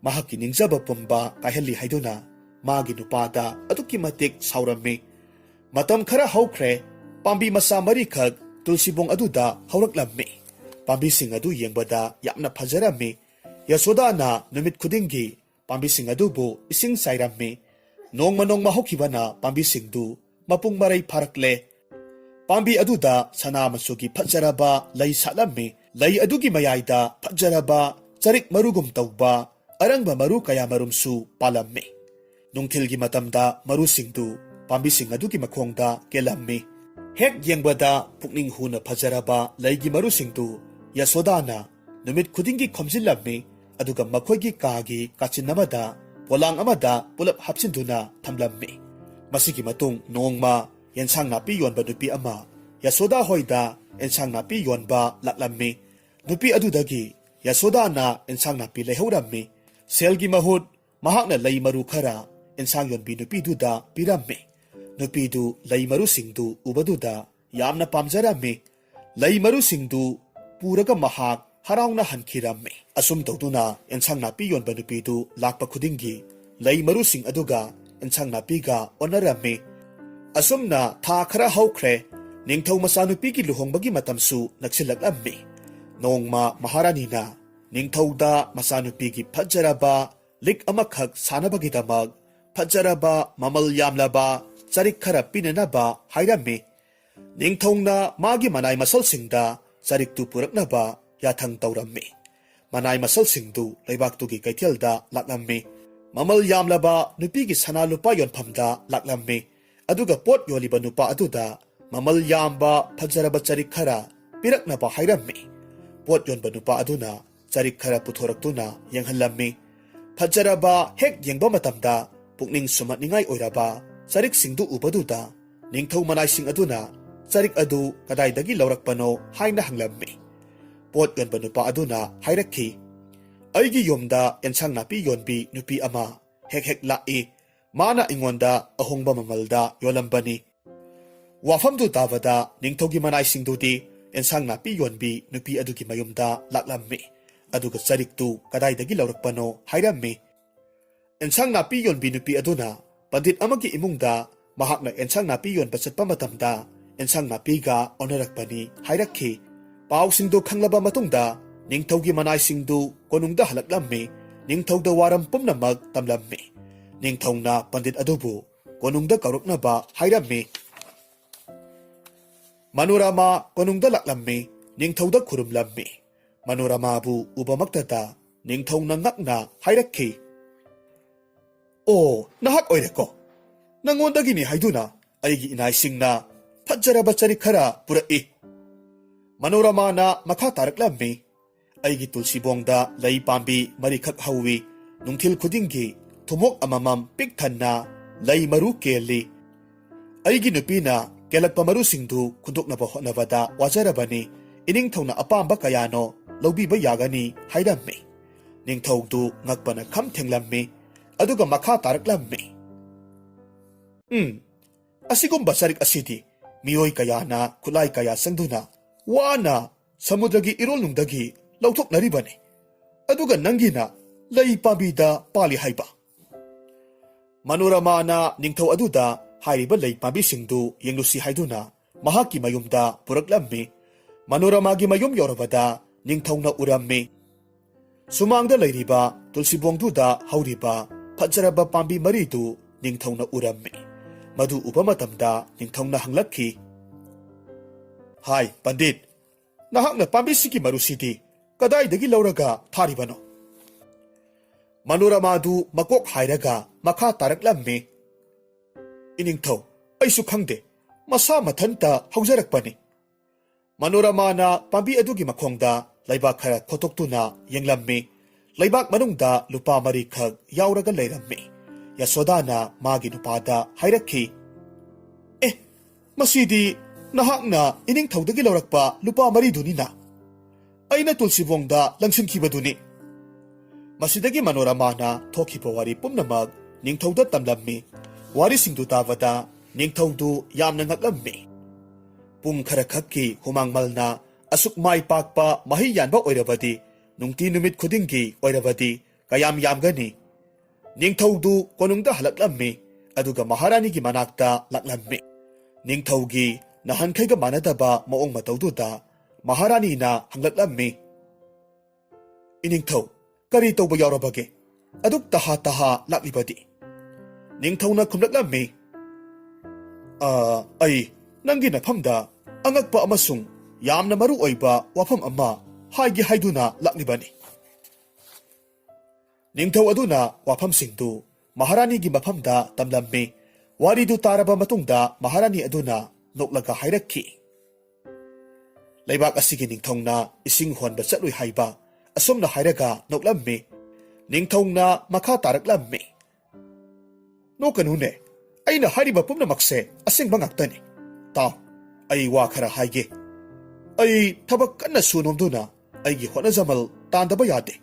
ꯃꯍꯥꯛꯀꯤ ꯅꯤꯡꯖꯕ ꯄꯨꯝꯕ ꯀꯥꯏꯍꯜꯂꯤ ꯍꯥꯏꯗꯨꯅ ꯃꯥꯒꯤ ꯅꯨꯄꯥꯗ ꯑꯗꯨꯛꯀꯤ ꯃꯇꯤꯛ ꯁꯥꯎꯔꯝꯃꯤ꯫ ꯃꯇꯝ ꯈꯔ ꯍꯧꯈ꯭ꯔꯦ꯫ ꯄꯥꯝꯕꯤ ꯃꯆꯥ ꯃꯔꯤꯈꯛ ꯇꯨꯜꯁꯤꯕꯣꯡ ꯑꯗꯨꯗ ꯍꯧꯔꯛꯂꯝꯃꯤ꯫ ꯄꯥꯝꯕꯤꯁꯤꯡ ꯑꯗꯨ ꯌꯦꯡꯕꯗ ꯌꯥꯝꯅ ꯐꯖꯔꯝꯃꯤ꯫ ꯌꯁꯣꯗꯥꯅ ꯅꯨꯃꯤꯠ ꯈꯨꯗꯤꯡꯒꯤ ꯄꯥꯝꯕꯤꯁꯤꯡ ꯑꯗꯨꯕꯨ ꯏꯁꯤꯡ ꯆꯥꯏꯔꯝꯃꯤ꯫ ꯅꯣꯡꯃ ꯅꯣꯡꯃ ꯍꯧꯈꯤꯕꯅ ꯄꯥꯝꯕꯤꯁꯤꯡꯗꯨ ꯃꯄꯨꯡ ꯃꯔꯩ ꯐꯥꯔꯛꯂꯦ꯫ ꯄꯥꯝꯕꯤ ꯑꯗꯨꯗ ꯁꯅꯥ ꯃꯆꯨꯒꯤ ꯐꯖꯔꯕ ꯂꯩ ꯁꯥꯠꯂꯝꯃꯤ꯫ ꯂꯩ ꯑꯗꯨꯒꯤ ꯃꯌꯥꯏꯗ ꯐꯖꯔꯕ ꯆꯔꯤꯛ ꯃꯔꯨꯒꯨꯝ ꯇꯧꯕ ꯑꯔꯪꯕ ꯃꯔꯨ ꯀꯌꯥꯃꯔꯨꯝꯁꯨ ꯄꯥꯜꯂꯝꯃꯤ꯫ ꯅꯨꯡꯊꯤꯜꯒꯤ ꯃꯇꯝꯗ ꯃꯔꯨꯁꯤꯡꯗꯨ ꯄꯥꯝꯕꯤꯁꯤꯡ ꯑꯗꯨꯒꯤ ꯃꯈꯣꯡꯗ ꯀꯦꯜꯂꯝꯃꯤ꯫ ꯍꯦꯛ ꯌꯦꯡꯕꯗ ꯄꯨꯛꯅꯤꯡ ꯍꯨꯅ ꯐꯖꯔꯕ ꯂꯩꯒꯤ ꯃꯔꯨꯁꯤꯡꯗꯨ ꯌꯁꯣꯗꯥꯅ ꯅꯨꯃꯤꯠ ꯈꯨꯗꯤꯡꯒꯤ ꯈꯣꯝꯖꯤꯜꯂꯝꯃꯤ, ꯑꯗꯨꯒ ꯃꯈꯣꯏꯒꯤ ꯀꯥꯒꯤ ꯀꯥꯆꯤꯟ ꯑꯃꯗ ꯄꯣꯂꯥꯡ ꯑꯃꯗ ꯄꯨꯂꯞ ꯍꯥꯞꯆꯤꯟꯗꯨꯅ ꯊꯝꯂꯝꯃꯤ꯫ ꯃꯁꯤꯒꯤ ꯃꯇꯨꯡ ꯅꯣꯡꯃ ꯌꯦꯟꯁꯥꯡ ꯅꯥꯄꯤ ꯌꯣꯟꯕ ꯅꯨꯄꯤ ꯑꯃ ꯌꯁꯣꯗꯥ ꯍꯣꯏꯗ ꯌꯦꯟꯁꯥꯡ ꯅꯥꯄꯤ ꯌꯣꯟꯕ ꯂꯥꯛꯂꯝꯃꯤ꯫ ꯅꯨꯄꯤ ꯑꯗꯨꯗꯒꯤ ꯌꯁꯣꯗꯥꯅ ꯌꯦꯟꯁꯥꯡ ꯅꯥꯄꯤ ꯂꯩꯍꯧꯔꯝꯃꯤ꯫ ꯁꯦꯜꯒꯤ ꯃꯍꯨꯠ ꯃꯍꯥꯛꯅ ꯂꯩ ꯃꯔꯨ ꯈꯔ ꯌꯦꯟꯁꯥꯡ ꯌꯣꯟꯕꯤ ꯅꯨꯄꯤꯗꯨꯗ ꯄꯤꯔꯝꯃꯤ꯫ ꯅꯨꯄꯤꯗꯨ ꯂꯩ ꯃꯔꯨꯁꯤꯡꯗꯨ ꯎꯕꯗꯨꯗ ꯌꯥꯝꯅ ꯄꯥꯝꯖꯔꯝꯃꯤ꯫ ꯂꯩ ꯃꯔꯨꯁꯤꯡꯗꯨ ꯄꯨꯔꯒ ꯃꯍꯥꯛ ꯍꯔꯥꯎꯅ ꯍꯟꯈꯤꯔꯝꯃꯤ꯫ ꯑꯁꯨꯝ ꯇꯧꯗꯨꯅ ꯌꯦꯟꯁꯥꯡ ꯅꯥꯄꯤ ꯌꯣꯟꯕ ꯅꯨꯄꯤꯗꯨ ꯂꯥꯛꯄ ꯈꯨꯗꯤꯡꯒꯤ ꯂꯩ ꯃꯔꯨꯁꯤꯡ ꯑꯗꯨꯒ ꯌꯦꯟꯁꯥꯡ ꯅꯥꯄꯤꯒ ꯑꯣꯟꯅꯔꯝꯃꯤ꯫ ꯑꯁꯨꯝꯅ ꯊꯥ ꯈꯔ ꯍꯧꯈ꯭ꯔꯦ꯫ ꯅꯤꯡꯊꯧ ꯃꯆꯥꯅꯨꯄꯤꯒꯤ ꯂꯨꯍꯣꯡꯕꯒꯤ ꯃꯇꯝꯁꯨ ꯅꯛꯁꯤꯜꯂꯛꯂꯝꯃꯤ꯫ ꯅꯣꯡꯃ ꯃꯍꯥꯔꯥꯅꯤꯅ ꯅꯤꯡꯊꯧꯗ ꯃꯆꯥꯅꯨꯄꯤꯒꯤ ꯐꯖꯔꯕ ꯂꯤꯛ ꯑꯃꯈꯛ ꯁꯥꯅꯕꯒꯤꯗꯃꯛ ꯐꯖꯔꯕ ꯃꯃꯜ ꯌꯥꯝꯂꯕ ꯆꯔꯤꯛ ꯈꯔ ꯄꯤꯅꯅꯕ ꯍꯥꯏꯔꯝꯃꯤ꯫ ꯅꯤꯡꯊꯧꯅ ꯃꯥꯒꯤ ꯃꯅꯥꯏ ꯃꯁꯜꯁꯤꯡꯗ ꯆꯔꯤꯛꯇꯨ ꯄꯨꯔꯛꯅꯕ ꯌꯥꯊꯪ ꯇꯧꯔꯝꯃꯤ꯫ ꯃꯅꯥꯏ ꯃꯁꯜꯁꯤꯡꯗꯨ ꯂꯩꯕꯥꯛꯇꯨꯒꯤ ꯀꯩꯊꯦꯜꯗ ꯂꯥꯛꯂꯝꯃꯤ꯫ ꯃꯃꯜ ꯌꯥꯝꯂꯕ ꯅꯨꯄꯤꯒꯤ ꯁꯅꯥ ꯂꯨꯄꯥ ꯌꯣꯟꯐꯝꯗ ꯂꯥꯛꯂꯝꯃꯤ꯫ ꯑꯗꯨꯒ ꯄꯣꯠ ꯌꯣꯜꯂꯤꯕ ꯅꯨꯄꯥ ꯑꯗꯨꯗ ꯃꯃꯜ ꯌꯥꯝꯕ ꯐꯖꯔꯕ ꯆꯔꯤꯛ ꯈꯔ ꯄꯤꯔꯛꯅꯕ ꯍꯥꯏꯔꯝꯃꯤ꯫ ꯄꯣꯠ ꯌꯣꯟꯕ ꯅꯨꯄꯥ ꯑꯗꯨꯅ ꯆꯔꯤꯛ ꯈꯔ ꯄꯨꯊꯣꯔꯛꯇꯨꯅ ꯌꯦꯡꯍꯜꯂꯝꯃꯤ꯫ ꯐꯖꯔꯕ, ꯍꯦꯛ ꯌꯦꯡꯕ ꯃꯇꯝꯗ ꯄꯨꯛꯅꯤꯡ ꯁꯨꯝꯍꯠꯅꯤꯡꯉꯥꯏ ꯑꯣꯏꯔꯕ ꯆꯔꯤꯛꯁꯤꯡꯗꯨ ꯎꯕꯗꯨꯗ ꯅꯤꯡꯊꯧ ꯃꯅꯥꯏꯁꯤꯡ ꯑꯗꯨꯅ ꯆꯔꯤꯛ ꯑꯗꯨ ꯀꯗꯥꯏꯗꯒꯤ ꯂꯧꯔꯛꯄꯅꯣ ꯍꯥꯏꯅ ꯍꯪꯂꯝꯃꯤ꯫ ꯄꯣꯠ ꯌꯣꯟꯕ ꯅꯨꯄꯥ ꯑꯗꯨꯅ ꯍꯥꯏꯔꯛꯈꯤ, "ꯑꯩꯒꯤ ꯌꯨꯝꯗ ꯑꯦꯟꯁꯥꯡ ꯅꯥꯄꯤ ꯌꯣꯟꯕꯤ ꯅꯨꯄꯤ ꯑꯃ ꯍꯦꯛ ꯍꯦꯛ ꯂꯥꯛꯏ꯫ ꯃꯥꯅ ꯑꯩꯉꯣꯟꯗ ꯑꯍꯣꯡꯕ ꯃꯃꯜꯗ ꯌꯣꯜꯂꯝꯕꯅꯤ꯫ ꯋꯥꯐꯝꯗꯨ ꯇꯥꯕꯗ ꯅꯤꯡꯊꯧꯒꯤ ꯃꯅꯥꯏꯁꯤꯡꯗꯨꯗꯤ ꯑꯦꯟꯁꯥꯡ ꯅꯥꯄꯤ ꯌꯣꯟꯕꯤ ꯅꯨꯄꯤ ꯑꯗꯨꯒꯤ ꯃꯌꯨꯝꯗ ꯂꯥꯛꯂꯝꯃꯤ꯫ ꯑꯗꯨꯒ ꯆꯔꯤꯛꯇꯨ ꯀꯗꯥꯏꯗꯒꯤ ꯂꯧꯔꯛꯄꯅꯣ ꯍꯥꯏꯔꯝꯃꯤ꯫ ꯑꯦꯟꯁꯥꯡ ꯅꯥꯄꯤ ꯌꯣꯟꯕꯤ ꯅꯨꯄꯤ ꯑꯗꯨꯅ ꯄꯟꯗꯤꯠ ꯑꯃꯒꯤ ꯏꯃꯨꯡꯗ ꯃꯍꯥꯛꯅ ꯑꯦꯟꯁꯥꯡ ꯅꯥꯄꯤ ꯌꯣꯟꯕ ꯆꯠꯄ ꯃꯇꯝꯗ ꯑꯦꯟꯁꯥꯡ ꯅꯥꯄꯤꯒ ꯑꯣꯟꯅꯔꯛꯄꯅꯤ ꯍꯥꯏꯔꯛꯈꯤ꯫ ꯄꯥꯎꯁꯤꯡꯗꯨ ꯈꯪꯂꯕ ꯃꯇꯨꯡꯗ ꯅꯤꯡꯊꯧꯒꯤ ꯃꯅꯥꯏꯁꯤꯡꯗꯨ ꯀꯣꯅꯨꯡꯗ ꯍꯜꯂꯛꯂꯝꯃꯤ꯫ ꯅꯤꯡꯊꯧꯗ ꯋꯥꯔꯝ ꯄꯨꯝꯅꯃꯛ ꯇꯝꯂꯝꯃꯤ꯫ ꯅꯤꯡꯊꯧꯅ ꯄꯟꯗꯤꯠ ꯑꯗꯨꯕꯨ ꯀꯣꯅꯨꯡꯗ ꯀꯧꯔꯛꯅꯕ ꯍꯥꯏꯔꯝꯃꯤ꯫ ꯃꯅꯣꯔꯃꯥ ꯀꯣꯅꯨꯡꯗ ꯂꯥꯛꯂꯝꯃꯤ꯫ ꯅꯤꯡꯊꯧꯗ ꯈꯨꯔꯨꯝꯂꯝꯃꯤ꯫ ꯃꯅꯣꯔꯃꯥꯕꯨ ꯎꯕꯃꯛꯇꯗ ꯅꯤꯡꯊꯧꯅ ꯉꯛꯅ ꯍꯥꯏꯔꯛꯈꯤ, "ꯑꯣ, ꯅꯍꯥꯛ ꯑꯣꯏꯔꯦꯀꯣ꯫ ꯅꯉꯣꯟꯗꯒꯤꯅꯤ ꯍꯥꯏꯗꯨꯅ ꯑꯩꯒꯤ ꯏꯅꯥꯏꯁꯤꯡꯅ ꯐꯖꯔꯕ ꯆꯔꯤꯛ ꯈꯔ ꯄꯨꯔꯛꯏ꯫" ꯃꯅꯣꯔꯃꯥꯅ ꯃꯈꯥ ꯇꯥꯔꯛꯂꯝꯃꯤ, "ꯑꯩꯒꯤ ꯇꯨꯜꯁꯤꯕꯣꯡꯗ ꯂꯩ ꯄꯥꯝꯕꯤ ꯃꯔꯤꯈꯛ ꯍꯧꯏ꯫ ꯅꯨꯡꯊꯤꯜ ꯈꯨꯗꯤꯡꯒꯤ ꯊꯨꯝꯃꯣꯛ ꯑꯃꯃꯝ ꯄꯤꯛ ꯊꯟꯅ ꯂꯩ ꯃꯔꯨ ꯀꯦꯜꯂꯤ꯫ ꯑꯩꯒꯤ ꯅꯨꯄꯤꯅ ꯀꯦꯜꯂꯛꯄ ꯃꯔꯨꯁꯤꯡꯗꯨ ꯈꯨꯟꯗꯣꯛꯅꯕ ꯍꯣꯠꯅꯕꯗ ꯋꯥꯖꯔꯕꯅꯤ꯫ ꯏꯅꯤꯡꯊꯧꯅ ꯑꯄꯥꯝꯕ ꯀꯌꯥꯅꯣ ꯂꯧꯕꯤꯕ ꯌꯥꯒꯅꯤ ꯍꯥꯏꯔꯝꯃꯤ꯫" ꯅꯤꯡꯊꯧꯗꯨ ꯉꯛꯄꯅ ꯈꯝ ꯊꯦꯡꯂꯝꯃꯤ꯫ ꯑꯗꯨꯒ ꯃꯈꯥ ꯇꯥꯔꯛꯂꯝꯃꯤ, "ꯎꯝ, ꯑꯁꯤꯒꯨꯝꯕ ꯆꯔꯤꯛ ꯑꯁꯤꯗꯤ ꯃꯤꯑꯣꯏ ꯀꯌꯥꯅ ꯈꯨꯠꯂꯥꯏ ꯀꯌꯥ ꯆꯪꯗꯨꯅ ꯋꯥꯅ ꯁꯃꯨꯗ꯭ꯔꯒꯤ ꯏꯔꯣꯜꯅꯨꯡꯗꯒꯤ ꯂꯧꯊꯣꯛꯅꯔꯤꯕꯅꯤ꯫ ꯑꯗꯨꯒ ꯅꯪꯒꯤꯅ ꯂꯩ ꯄꯥꯝꯕꯤꯗ ꯄꯥꯜꯂꯤ ꯍꯥꯏꯕ꯫" ꯃꯅꯣꯔꯃꯥꯅ ꯅꯤꯡꯊꯧ ꯑꯗꯨꯗ ꯍꯥꯏꯔꯤꯕ ꯂꯩ ꯄꯥꯝꯕꯤꯁꯤꯡꯗꯨ ꯌꯦꯡꯂꯨꯁꯤ ꯍꯥꯏꯗꯨꯅ ꯃꯍꯥꯛꯀꯤ ꯃꯌꯨꯝꯗ ꯄꯨꯔꯛꯂꯝꯃꯤ꯫ ꯃꯅꯣꯔꯃꯥꯒꯤ ꯃꯌꯨꯝ ꯌꯧꯔꯕꯗ ꯅꯤꯡꯊꯧꯅ ꯎꯔꯝꯃꯤ꯫ ꯁꯨꯃꯥꯡꯗ ꯂꯩꯔꯤꯕ ꯇꯨꯜꯁꯤꯕꯣꯡꯗꯨꯗ ꯍꯧꯔꯤꯕ ꯐꯖꯔꯕ ꯄꯥꯝꯕꯤ ꯃꯔꯤꯗꯨ ꯅꯤꯡꯊꯧꯅ ꯎꯔꯝꯃꯤ꯫ ꯃꯗꯨ ꯎꯕ ꯃꯇꯝꯗ ꯅꯤꯡꯊꯧꯅ ꯍꯪꯂꯛꯈꯤ, "ꯍꯥꯏ ꯄꯟꯗꯤꯠ, ꯅꯍꯥꯛꯅ ꯄꯥꯝꯕꯤꯁꯤꯒꯤ ꯃꯔꯨꯁꯤꯗꯤ ꯀꯗꯥꯏꯗꯒꯤ ꯂꯧꯔꯒ ꯊꯥꯔꯤꯕꯅꯣ?" ꯃꯅꯣꯔꯃꯥꯗꯨ ꯃꯀꯣꯛ ꯍꯥꯏꯔꯒ ꯃꯈꯥ ꯇꯥꯔꯛꯂꯝꯃꯤ, "ꯏꯅꯤꯡꯊꯧ, ꯑꯩꯁꯨ ꯈꯪꯗꯦ, ꯃꯁꯥ ꯃꯊꯟꯇ ꯍꯧꯖꯔꯛꯄꯅꯤ꯫" ꯃꯅꯣꯔꯃꯥꯅ ꯄꯥꯝꯕꯤ ꯑꯗꯨꯒꯤ ꯃꯈꯣꯡꯗ ꯂꯩꯕꯥꯛ ꯈꯔ ꯈꯣꯠꯇꯣꯛꯇꯨꯅ ꯌꯦꯡꯂꯝꯃꯤ꯫ ꯂꯩꯕꯥꯛ ꯃꯅꯨꯡꯗ ꯂꯨꯄꯥ ꯃꯔꯤꯈꯛ ꯌꯥꯎꯔꯒ ꯂꯩꯔꯝꯃꯤ꯫ ꯌꯥꯁꯣꯗꯥꯅ ꯃꯥꯒꯤ ꯅꯨꯄꯥꯗ ꯍꯥꯏꯔꯛꯈꯤ, "ꯑꯦ, ꯃꯁꯤꯗꯤ ꯅꯍꯥꯛꯅ ꯏꯅꯤꯡꯊꯧꯗꯒꯤ ꯂꯧꯔꯛꯄ ꯂꯨꯄꯥ ꯃꯔꯤꯗꯨꯅꯤꯅ꯫ ꯑꯩꯅ ꯇꯨꯜꯁꯤꯕꯣꯡꯗ ꯂꯪꯁꯤꯟꯈꯤꯕꯗꯨꯅꯤ꯫" ꯃꯁꯤꯗꯒꯤ ꯃꯅꯣꯔꯃꯥꯅ ꯊꯣꯛꯈꯤꯕ ꯋꯥꯔꯤ ꯄꯨꯝꯅꯃꯛ ꯅꯤꯡꯊꯧꯗ ꯇꯝꯂꯝꯃꯤ꯫ ꯋꯥꯔꯤꯁꯤꯡꯗꯨ ꯇꯥꯕꯗ ꯅꯤꯡꯊꯧꯗꯨ ꯌꯥꯝꯅ ꯉꯛꯂꯝꯃꯤ꯫ ꯄꯨꯡ ꯈꯔꯈꯛꯀꯤ ꯍꯨꯃꯥꯡꯃꯜꯅ ꯑꯁꯨꯛ ꯃꯥꯏ ꯄꯥꯛꯄ ꯃꯍꯩ ꯌꯥꯟꯕ ꯑꯣꯏꯔꯕꯗꯤ, ꯅꯨꯡꯇꯤ ꯅꯨꯃꯤꯠ ꯈꯨꯗꯤꯡꯒꯤ ꯑꯣꯏꯔꯕꯗꯤ ꯀꯌꯥꯝ ꯌꯥꯝꯒꯅꯤ? ꯅꯤꯡꯊꯧꯗꯨ ꯀꯣꯅꯨꯡꯗ ꯍꯜꯂꯛꯂꯝꯃꯤ, ꯑꯗꯨꯒ ꯃꯍꯥꯔꯥꯅꯤꯒꯤ ꯃꯅꯥꯛꯇ ꯂꯥꯛꯂꯝꯃꯤ꯫ ꯅꯤꯡꯊꯧꯒꯤ ꯅꯍꯥꯟꯈꯩꯒ ꯃꯥꯟꯅꯗꯕ ꯃꯑꯣꯡ ꯃꯇꯧꯗꯨꯗ ꯃꯍꯥꯔꯥꯅꯤꯅ ꯍꯪꯂꯛꯂꯝꯃꯤ, "ꯏꯅꯤꯡꯊꯧ, ꯀꯔꯤ ꯇꯧꯕ ꯌꯥꯎꯔꯕꯒꯦ? ꯑꯗꯨꯛ ꯇꯍꯥ ꯇꯍꯥ ꯂꯥꯛꯂꯤꯕꯗꯤ?" ꯅꯤꯡꯊꯧꯅ ꯈꯨꯝꯂꯛꯂꯝꯃꯤ, "ꯑ, ꯑꯩ ꯅꯪꯒꯤ ꯅꯐꯝꯗ ꯑꯉꯛꯄ ꯑꯃꯁꯨꯡ ꯌꯥꯝꯅ ꯃꯔꯨ ꯑꯣꯏꯕ ꯋꯥꯐꯝ ꯑꯃ ꯍꯥꯏꯒꯦ ꯍꯥꯏꯗꯨꯅ ꯂꯥꯛꯂꯤꯕꯅꯤ꯫" ꯅꯤꯡꯊꯧ ꯑꯗꯨꯅ ꯋꯥꯐꯝꯁꯤꯡꯗꯨ ꯃꯍꯥꯔꯥꯅꯤꯒꯤ ꯃꯐꯝꯗ ꯇꯝꯂꯝꯃꯤ꯫ ꯋꯥꯔꯤꯗꯨ ꯇꯥꯔꯕ ꯃꯇꯨꯡꯗ ꯃꯍꯥꯔꯥꯅꯤ ꯑꯗꯨꯅ ꯅꯣꯛꯂꯒ ꯍꯥꯏꯔꯛꯈꯤ, "ꯂꯩꯕꯥꯛ ꯑꯁꯤꯒꯤ ꯅꯤꯡꯊꯧꯅ ꯏꯁꯤꯡ ꯍꯣꯟꯕ ꯆꯠꯂꯨꯏ ꯍꯥꯏꯕ," ꯑꯁꯨꯝꯅ ꯍꯥꯏꯔꯒ ꯅꯣꯛꯂꯝꯃꯤ꯫ ꯅꯤꯡꯊꯧꯅ ꯃꯈꯥ ꯇꯥꯔꯛꯂꯝꯃꯤ, "ꯅꯣꯛꯀꯅꯨꯅꯦ, ꯑꯩꯅ ꯍꯥꯏꯔꯤꯕ ꯄꯨꯝꯅꯃꯛꯁꯦ ꯑꯁꯦꯡꯕ ꯉꯥꯛꯇꯅꯤ꯫ ꯇꯥꯎ, ꯑꯩ ꯋꯥ ꯈꯔ ꯍꯥꯏꯒꯦ꯫ ꯑꯩ ꯊꯕꯛ ꯀꯟꯅ ꯁꯨ ꯅꯣꯝꯗꯨꯅ ꯑꯩꯒꯤ ꯍꯣꯠꯅꯖꯃꯜ ꯇꯥꯟꯗꯕ ꯌꯥꯗꯦ꯫"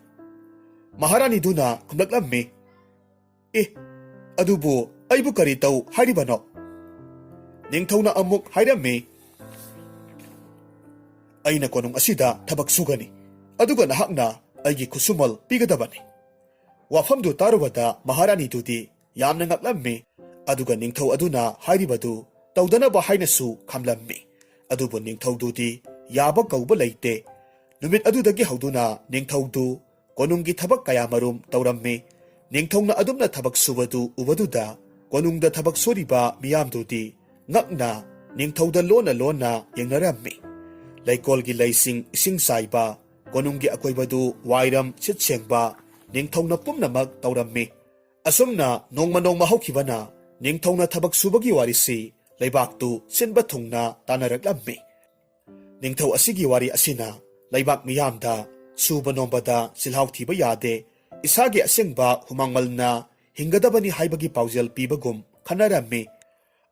ꯃꯍꯥꯔꯥꯅꯤꯗꯨꯅ ꯈꯨꯝꯂꯛꯂꯝꯃꯤ, "ꯑꯦ, ꯑꯗꯨꯕꯨ ꯑꯩꯕꯨ ꯀꯔꯤ ꯇꯧ ꯍꯥꯏꯔꯤꯕꯅꯣ?" ꯅꯤꯡꯊꯧꯅ ꯑꯃꯨꯛ ꯍꯥꯏꯔꯝꯃꯤ, "ꯑꯩꯅ ꯀꯣꯅꯨꯡ ꯑꯁꯤꯗ ꯊꯕꯛ ꯁꯨꯒꯅꯤ, ꯑꯗꯨꯒ ꯅꯍꯥꯛꯅ ꯑꯩꯒꯤ ꯈꯨꯠꯁꯨꯃꯜ ꯄꯤꯒꯗꯕꯅꯤ꯫" ꯋꯥꯐꯝꯗꯨ ꯇꯥꯔꯨꯕꯗ ꯃꯍꯥꯔꯥꯅꯤꯗꯨꯗꯤ ꯌꯥꯝꯅ ꯉꯛꯂꯝꯃꯤ, ꯑꯗꯨꯒ ꯅꯤꯡꯊꯧ ꯑꯗꯨꯅ ꯍꯥꯏꯔꯤꯕꯗꯨ ꯇꯧꯗꯅꯕ ꯍꯥꯏꯅꯁꯨ ꯈꯝꯂꯝꯃꯤ꯫ ꯑꯗꯨꯕꯨ ꯅꯤꯡꯊꯧꯗꯨꯗꯤ ꯌꯥꯕ ꯀꯧꯕ ꯂꯩꯇꯦ꯫ ꯅꯨꯃꯤꯠ ꯑꯗꯨꯗꯒꯤ ꯍꯧꯗꯨꯅ ꯅꯤꯡꯊꯧꯗꯨ ꯀꯣꯅꯨꯡꯒꯤ ꯊꯕꯛ ꯀꯌꯥꯃꯔꯨꯝ ꯇꯧꯔꯝꯃꯤ꯫ ꯅꯤꯡꯊꯧꯅ ꯑꯗꯨꯝꯅ ꯊꯕꯛ ꯁꯨꯕꯗꯨ ꯎꯕꯗꯨꯗ ꯀꯣꯅꯨꯡꯗ ꯊꯕꯛ ꯁꯨꯔꯤꯕ ꯃꯤꯌꯥꯝꯗꯨꯗꯤ ꯉꯛꯅ ꯅꯤꯡꯊꯧꯗ ꯂꯣꯟꯅ ꯂꯣꯟꯅ ꯌꯦꯡꯅꯔꯝꯃꯤ꯫ ꯂꯩꯀꯣꯜꯒꯤ ꯂꯩꯁꯤꯡ ꯏꯁꯤꯡ ꯆꯥꯏꯕ, ꯀꯣꯅꯨꯡꯒꯤ ꯑꯀꯣꯏꯕꯗꯨ ꯋꯥꯏꯔꯝ ꯁꯤꯠ ꯁꯦꯡꯕ, ꯅꯤꯡꯊꯧꯅ ꯄꯨꯝꯅꯃꯛ ꯇꯧꯔꯝꯃꯤ꯫ ꯑꯁꯨꯝꯅ ꯅꯣꯡꯃ ꯅꯣꯡꯃ ꯍꯧꯈꯤꯕꯅ ꯅꯤꯡꯊꯧꯅ ꯊꯕꯛ ꯁꯨꯕꯒꯤ ꯋꯥꯔꯤꯁꯤ ꯂꯩꯕꯥꯛꯇꯨ ꯁꯤꯟꯕ ꯊꯨꯡꯅ ꯇꯥꯟꯅꯔꯛꯂꯝꯃꯤ꯫ ꯅꯤꯡꯊꯧ ꯑꯁꯤꯒꯤ ꯋꯥꯔꯤ ꯑꯁꯤꯅ ꯂꯩꯕꯥꯛ ꯃꯤꯌꯥꯝꯗ ꯁꯨꯕ ꯅꯣꯝꯕꯗ ꯆꯤꯜꯍꯥꯎ ꯊꯤꯕ ꯌꯥꯗꯦ, ꯏꯁꯥꯒꯤ ꯑꯁꯦꯡꯕ ꯍꯨꯃꯥꯡꯃꯜꯅ ꯍꯤꯡꯒꯗꯕꯅꯤ ꯍꯥꯏꯕꯒꯤ ꯄꯥꯎꯖꯦꯜ ꯄꯤꯕꯒꯨꯝ ꯈꯟꯅꯔꯝꯃꯤ꯫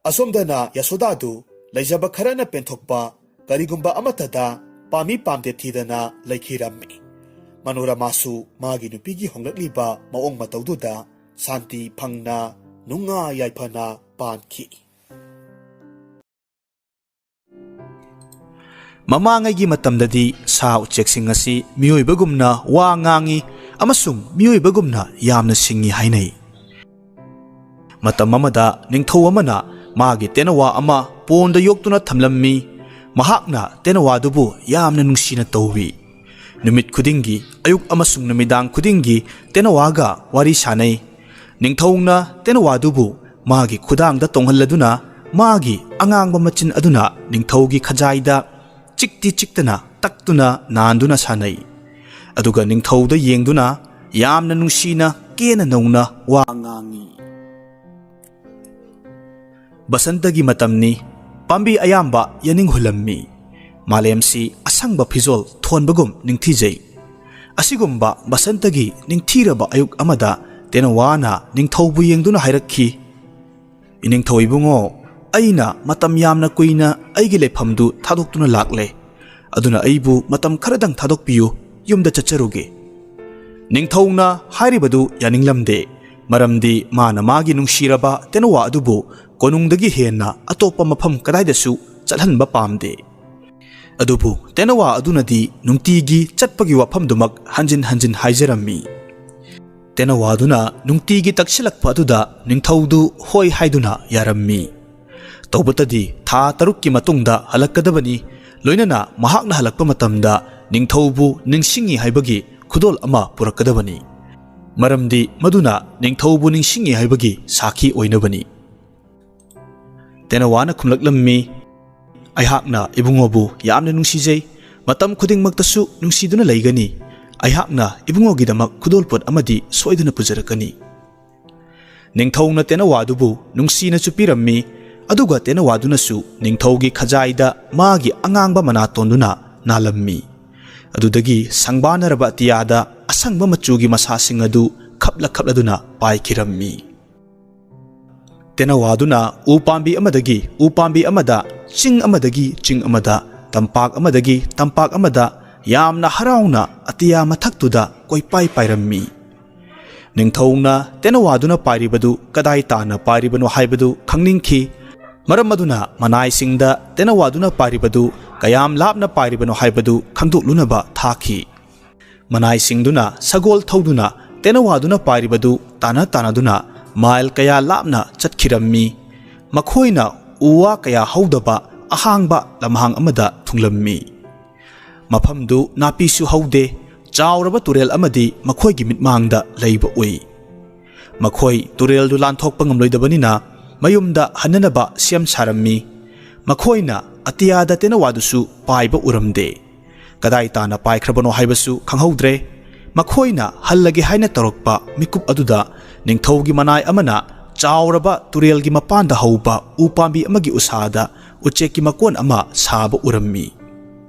ꯑꯁꯣꯝꯗꯅ ꯌꯥꯁꯣꯗꯥꯗꯨ ꯂꯩꯖꯕ ꯈꯔꯅ ꯄꯦꯟꯊꯣꯛꯄ ꯀꯔꯤꯒꯨꯝꯕ ꯑꯃꯠꯇꯗ ꯄꯥꯝꯃꯤ ꯄꯥꯝꯗꯦ ꯊꯤꯗꯅ ꯂꯩꯈꯤꯔꯝꯃꯤ꯫ ꯃꯅꯣꯔꯃꯥꯁꯨ ꯃꯥꯒꯤ ꯅꯨꯄꯤꯒꯤ ꯍꯣꯡꯂꯛꯂꯤꯕ ꯃꯑꯣꯡ ꯃꯇꯧꯗꯨꯗ ꯁꯥꯟꯇꯤ ꯐꯪꯅ, ꯅꯨꯡꯉꯥꯏ ꯌꯥꯏꯐꯅ ꯄꯥꯟꯈꯤ꯫ ꯃꯃꯥꯡꯉꯩꯒꯤ ꯃꯇꯝꯗꯗꯤ ꯁꯥ ꯎꯆꯦꯛꯁꯤꯡ ꯑꯁꯤ ꯃꯤꯑꯣꯏꯕꯒꯨꯝꯅ ꯋꯥ ꯉꯥꯡꯏ ꯑꯃꯁꯨꯡ ꯃꯤꯑꯣꯏꯕꯒꯨꯝꯅ ꯌꯥꯝꯅ ꯁꯤꯡꯏ ꯍꯥꯏꯅꯩ꯫ ꯃꯇꯝ ꯑꯃꯗ ꯅꯤꯡꯊꯧ ꯑꯃꯅ ꯃꯥꯒꯤ ꯇꯦꯅꯋꯥ ꯑꯃ ꯄꯣꯟꯗ ꯌꯣꯛꯇꯨꯅ ꯊꯝꯂꯝꯃꯤ꯫ ꯃꯍꯥꯛꯅ ꯇꯦꯅꯋꯥꯗꯨꯕꯨ ꯌꯥꯝꯅ ꯅꯨꯡꯁꯤꯅ ꯇꯧꯏ꯫ ꯅꯨꯃꯤꯠ ꯈꯨꯗꯤꯡꯒꯤ, ꯑꯌꯨꯛ ꯑꯃꯁꯨꯡ ꯅꯨꯃꯤꯗꯥꯡ ꯈꯨꯗꯤꯡꯒꯤ ꯇꯦꯅꯋꯥꯒ ꯋꯥꯔꯤ ꯁꯥꯅꯩ꯫ ꯅꯤꯡꯊꯧꯅ ꯇꯦꯅꯋꯥꯗꯨꯕꯨ ꯃꯥꯒꯤ ꯈꯨꯗꯥꯡꯗ ꯇꯣꯡꯍꯜꯂꯗꯨꯅ ꯃꯥꯒꯤ ꯑꯉꯥꯡꯕ ꯃꯆꯤꯟ ꯑꯗꯨꯅ ꯅꯤꯡꯊꯧꯒꯤ ꯈꯖꯥꯏꯗ ꯆꯤꯛꯇꯤ ꯆꯤꯛꯇꯅ ꯇꯛꯇꯨꯅ ꯅꯥꯟꯗꯨꯅ ꯁꯥꯟꯅꯩ꯫ ꯑꯗꯨꯒ ꯅꯤꯡꯊꯧꯗ ꯌꯦꯡꯗꯨꯅ ꯌꯥꯝꯅ ꯅꯨꯡꯁꯤꯅ ꯀꯦꯅ ꯅꯧꯅ ꯋꯥ ꯉꯥꯡꯉꯤ꯫ ꯕꯁꯟꯇꯒꯤ ꯃꯇꯝꯅꯤ꯫ ꯄꯥꯝꯕꯤ ꯑꯌꯥꯝꯕ ꯌꯥꯅꯤꯡ ꯍꯨꯜꯂꯝꯃꯤ꯫ ꯃꯥꯂꯦꯝꯁꯤ ꯑꯁꯪꯕ ꯐꯤꯖꯣꯜ ꯊꯣꯟꯕꯒꯨꯝ ꯅꯤꯡꯊꯤꯖꯩ꯫ ꯑꯁꯤꯒꯨꯝꯕ ꯕꯁꯟꯇꯒꯤ ꯅꯤꯡꯊꯤꯔꯕ ꯑꯌꯨꯛ ꯑꯃꯗ ꯇꯦꯅꯋꯥꯅ ꯅꯤꯡꯊꯧꯕꯨ ꯌꯦꯡꯗꯨꯅ ꯍꯥꯏꯔꯛꯈꯤ, "ꯏꯅꯤꯡꯊꯧ ꯏꯕꯨꯡꯉꯣ, ꯑꯩꯅ ꯃꯇꯝ ꯌꯥꯝꯅ ꯀꯨꯏꯅ ꯑꯩꯒꯤ ꯂꯩꯐꯝꯗꯨ ꯊꯥꯗꯣꯛꯇꯨꯅ ꯂꯥꯛꯂꯦ꯫ ꯑꯗꯨꯅ ꯑꯩꯕꯨ ꯃꯇꯝ ꯈꯔꯗꯪ ꯊꯥꯗꯣꯛꯄꯤꯌꯨ, ꯌꯨꯝꯗ ꯆꯠꯆꯔꯨꯒꯦ꯫" ꯅꯤꯡꯊꯧꯅ ꯍꯥꯏꯔꯤꯕꯗꯨ ꯌꯥꯅꯤꯡꯂꯝꯗꯦ, ꯃꯔꯝꯗꯤ ꯃꯥꯅ ꯃꯥꯒꯤ ꯅꯨꯡꯁꯤꯔꯕ ꯇꯦꯅꯋꯥ ꯑꯗꯨꯕꯨ ꯀꯣꯅꯨꯡꯗꯒꯤ ꯍꯦꯟꯅ ꯑꯇꯣꯞꯄ ꯃꯐꯝ ꯀꯗꯥꯏꯗꯁꯨ ꯆꯠꯍꯟꯕ ꯄꯥꯝꯗꯦ꯫ ꯑꯗꯨꯕꯨ ꯇꯦꯅꯋꯥ ꯑꯗꯨꯅꯗꯤ ꯅꯨꯡꯇꯤꯒꯤ ꯆꯠꯄꯒꯤ ꯋꯥꯐꯝꯗꯨꯃꯛ ꯍꯟꯖꯤꯟ ꯍꯟꯖꯤꯟ ꯍꯥꯏꯖꯔꯝꯃꯤ꯫ ꯇꯦꯅꯋꯥꯗꯨꯅ ꯅꯨꯡꯇꯤꯒꯤ ꯇꯛꯁꯤꯜꯂꯛꯄ ꯑꯗꯨꯗ ꯅꯤꯡꯊꯧꯗꯨ ꯍꯣꯏ ꯍꯥꯏꯗꯨꯅ ꯌꯥꯔꯝꯃꯤ꯫ ꯇꯧꯕꯇꯗꯤ ꯊꯥ ꯇꯔꯨꯛꯀꯤ ꯃꯇꯨꯡꯗ ꯍꯜꯂꯛꯀꯗꯕꯅꯤ, ꯂꯣꯏꯅꯅ ꯃꯍꯥꯛꯅ ꯍꯜꯂꯛꯄ ꯃꯇꯝꯗ ꯅꯤꯡꯊꯧꯕꯨ ꯅꯤꯡꯁꯤꯡꯏ ꯍꯥꯏꯕꯒꯤ ꯈꯨꯗꯣꯜ ꯑꯃ ꯄꯨꯔꯛꯀꯗꯕꯅꯤ, ꯃꯔꯝꯗꯤ ꯃꯗꯨꯅ ꯅꯤꯡꯊꯧꯕꯨ ꯅꯤꯡꯁꯤꯡꯏ ꯍꯥꯏꯕꯒꯤ ꯁꯥꯈꯤ ꯑꯣꯏꯅꯕꯅꯤ꯫ ꯇꯦꯅꯋꯥꯅ ꯈꯨꯝꯂꯛꯂꯝꯃꯤ, "ꯑꯩꯍꯥꯛꯅ ꯏꯕꯨꯡꯉꯣꯕꯨ ꯌꯥꯝꯅ ꯅꯨꯡꯁꯤꯖꯩ, ꯃꯇꯝ ꯈꯨꯗꯤꯡꯃꯛꯇꯁꯨ ꯅꯨꯡꯁꯤꯗꯨꯅ ꯂꯩꯒꯅꯤ꯫ ꯑꯩꯍꯥꯛꯅ ꯏꯕꯨꯡꯉꯣꯒꯤꯗꯃꯛ ꯈꯨꯗꯣꯜꯄꯣꯠ ꯑꯃꯗꯤ ꯁꯣꯏꯗꯅ ꯄꯨꯖꯔꯛꯀꯅꯤ꯫" ꯅꯤꯡꯊꯧꯅ ꯇꯦꯅꯋꯥꯗꯨꯕꯨ ꯅꯨꯡꯁꯤꯅ ꯆꯨꯞꯄꯤꯔꯝꯃꯤ, ꯑꯗꯨꯒ ꯇꯦꯅꯋꯥꯗꯨꯅꯁꯨ ꯅꯤꯡꯊꯧꯒꯤ ꯈꯖꯥꯏꯗ ꯃꯥꯒꯤ ꯑꯉꯥꯡꯕ ꯃꯅꯥꯇꯣꯟꯗꯨꯅ ꯅꯥꯜꯂꯝꯃꯤ꯫ ꯑꯗꯨꯗꯒꯤ ꯁꯪꯕꯥꯅꯔꯕ ꯑꯇꯤꯌꯥꯗ ꯑꯁꯪꯕ ꯃꯆꯨꯒꯤ ꯃꯁꯥꯁꯤꯡ ꯑꯗꯨ ꯈꯞꯂ ꯈꯞꯂꯗꯨꯅ ꯄꯥꯏꯈꯤꯔꯝꯃꯤ꯫ ꯇꯦꯅꯋꯥꯗꯨꯅ ꯎ ꯄꯥꯝꯕꯤ ꯑꯃꯗꯒꯤ ꯎ ꯄꯥꯝꯕꯤ ꯑꯃꯗ, ꯆꯤꯡ ꯑꯃꯗꯒꯤ ꯆꯤꯡ ꯑꯃꯗ, ꯇꯝꯄꯥꯛ ꯑꯃꯗꯒꯤ ꯇꯝꯄꯥꯛ ꯑꯃꯗ ꯌꯥꯝꯅ ꯍꯔꯥꯎꯅ ꯑꯇꯤꯌꯥ ꯃꯊꯛꯇꯨꯗ ꯀꯣꯏꯄꯥꯏ ꯄꯥꯏꯔꯝꯃꯤ꯫ ꯅꯤꯡꯊꯧꯅ ꯇꯦꯅꯋꯥꯗꯨꯅ ꯄꯥꯏꯔꯤꯕꯗꯨ ꯀꯗꯥꯏ ꯇꯥꯅ ꯄꯥꯏꯔꯤꯕꯅꯣ ꯍꯥꯏꯕꯗꯨ ꯈꯪꯅꯤꯡꯈꯤ꯫ ꯃꯔꯝ ꯑꯗꯨꯅ ꯃꯅꯥꯏꯁꯤꯡꯗ ꯇꯦꯅꯋꯥꯗꯨꯅ ꯄꯥꯏꯔꯤꯕꯗꯨ ꯀꯌꯥꯝ ꯂꯥꯞꯅ ꯄꯥꯏꯔꯤꯕꯅꯣ ꯍꯥꯏꯕꯗꯨ ꯈꯪꯗꯣꯛꯂꯨꯅꯕ ꯊꯥꯈꯤ꯫ ꯃꯅꯥꯏꯁꯤꯡꯗꯨꯅ ꯁꯒꯣꯜ ꯊꯧꯗꯨꯅ ꯇꯦꯅꯋꯥꯗꯨꯅ ꯄꯥꯏꯔꯤꯕꯗꯨ ꯇꯥꯟꯅ ꯇꯥꯟꯅꯗꯨꯅ ꯃꯥꯏꯜ ꯀꯌꯥ ꯂꯥꯞꯅ ꯆꯠꯈꯤꯔꯝꯃꯤ꯫ ꯃꯈꯣꯏꯅ ꯎ ꯋꯥ ꯀꯌꯥ ꯍꯧꯗꯕ ꯑꯍꯥꯡꯕ ꯂꯝꯍꯥꯡ ꯑꯃꯗ ꯊꯨꯡꯂꯝꯃꯤ꯫ ꯃꯐꯝꯗꯨ ꯅꯥꯄꯤꯁꯨ ꯍꯧꯗꯦ, ꯆꯥꯎꯔꯕ ꯇꯨꯔꯦꯜ ꯑꯃꯗꯤ ꯃꯈꯣꯏꯒꯤ ꯃꯤꯠꯃꯥꯡꯗ ꯂꯩꯕ ꯎꯏ꯫ ꯃꯈꯣꯏ ꯇꯨꯔꯦꯜꯗꯨ ꯂꯥꯟꯊꯣꯛꯄ ꯉꯝꯂꯣꯏꯗꯕꯅꯤꯅ ꯃꯌꯨꯝꯗ ꯍꯟꯅꯅꯕ ꯁꯦꯝ ꯁꯥꯔꯝꯃꯤ꯫ ꯃꯈꯣꯏꯅ ꯑꯇꯤꯌꯥꯗ ꯇꯦꯅꯋꯥꯗꯨꯁꯨ ꯄꯥꯏꯕ ꯎꯔꯝꯗꯦ꯫ ꯀꯗꯥꯏ ꯇꯥꯅ ꯄꯥꯏꯈ꯭ꯔꯕꯅꯣ ꯍꯥꯏꯕꯁꯨ ꯈꯪꯍꯧꯗ꯭ꯔꯦ꯫ ꯃꯈꯣꯏꯅ ꯍꯜꯂꯒꯦ ꯍꯥꯏꯅ ꯇꯧꯔꯛꯄ ꯃꯤꯀꯨꯞ ꯑꯗꯨꯗ ꯅꯤꯡꯊꯧꯒꯤ ꯃꯅꯥꯏ ꯑꯃꯅ ꯆꯥꯎꯔꯕ ꯇꯨꯔꯦꯜꯒꯤ ꯃꯄꯥꯟꯗ ꯍꯧꯕ ꯎ ꯄꯥꯝꯕꯤ ꯑꯃꯒꯤ ꯎꯁꯥꯗ ꯎꯆꯦꯛꯀꯤ ꯃꯀꯣꯟ ꯑꯃ ꯁꯥꯕ ꯎꯔꯝꯃꯤ꯫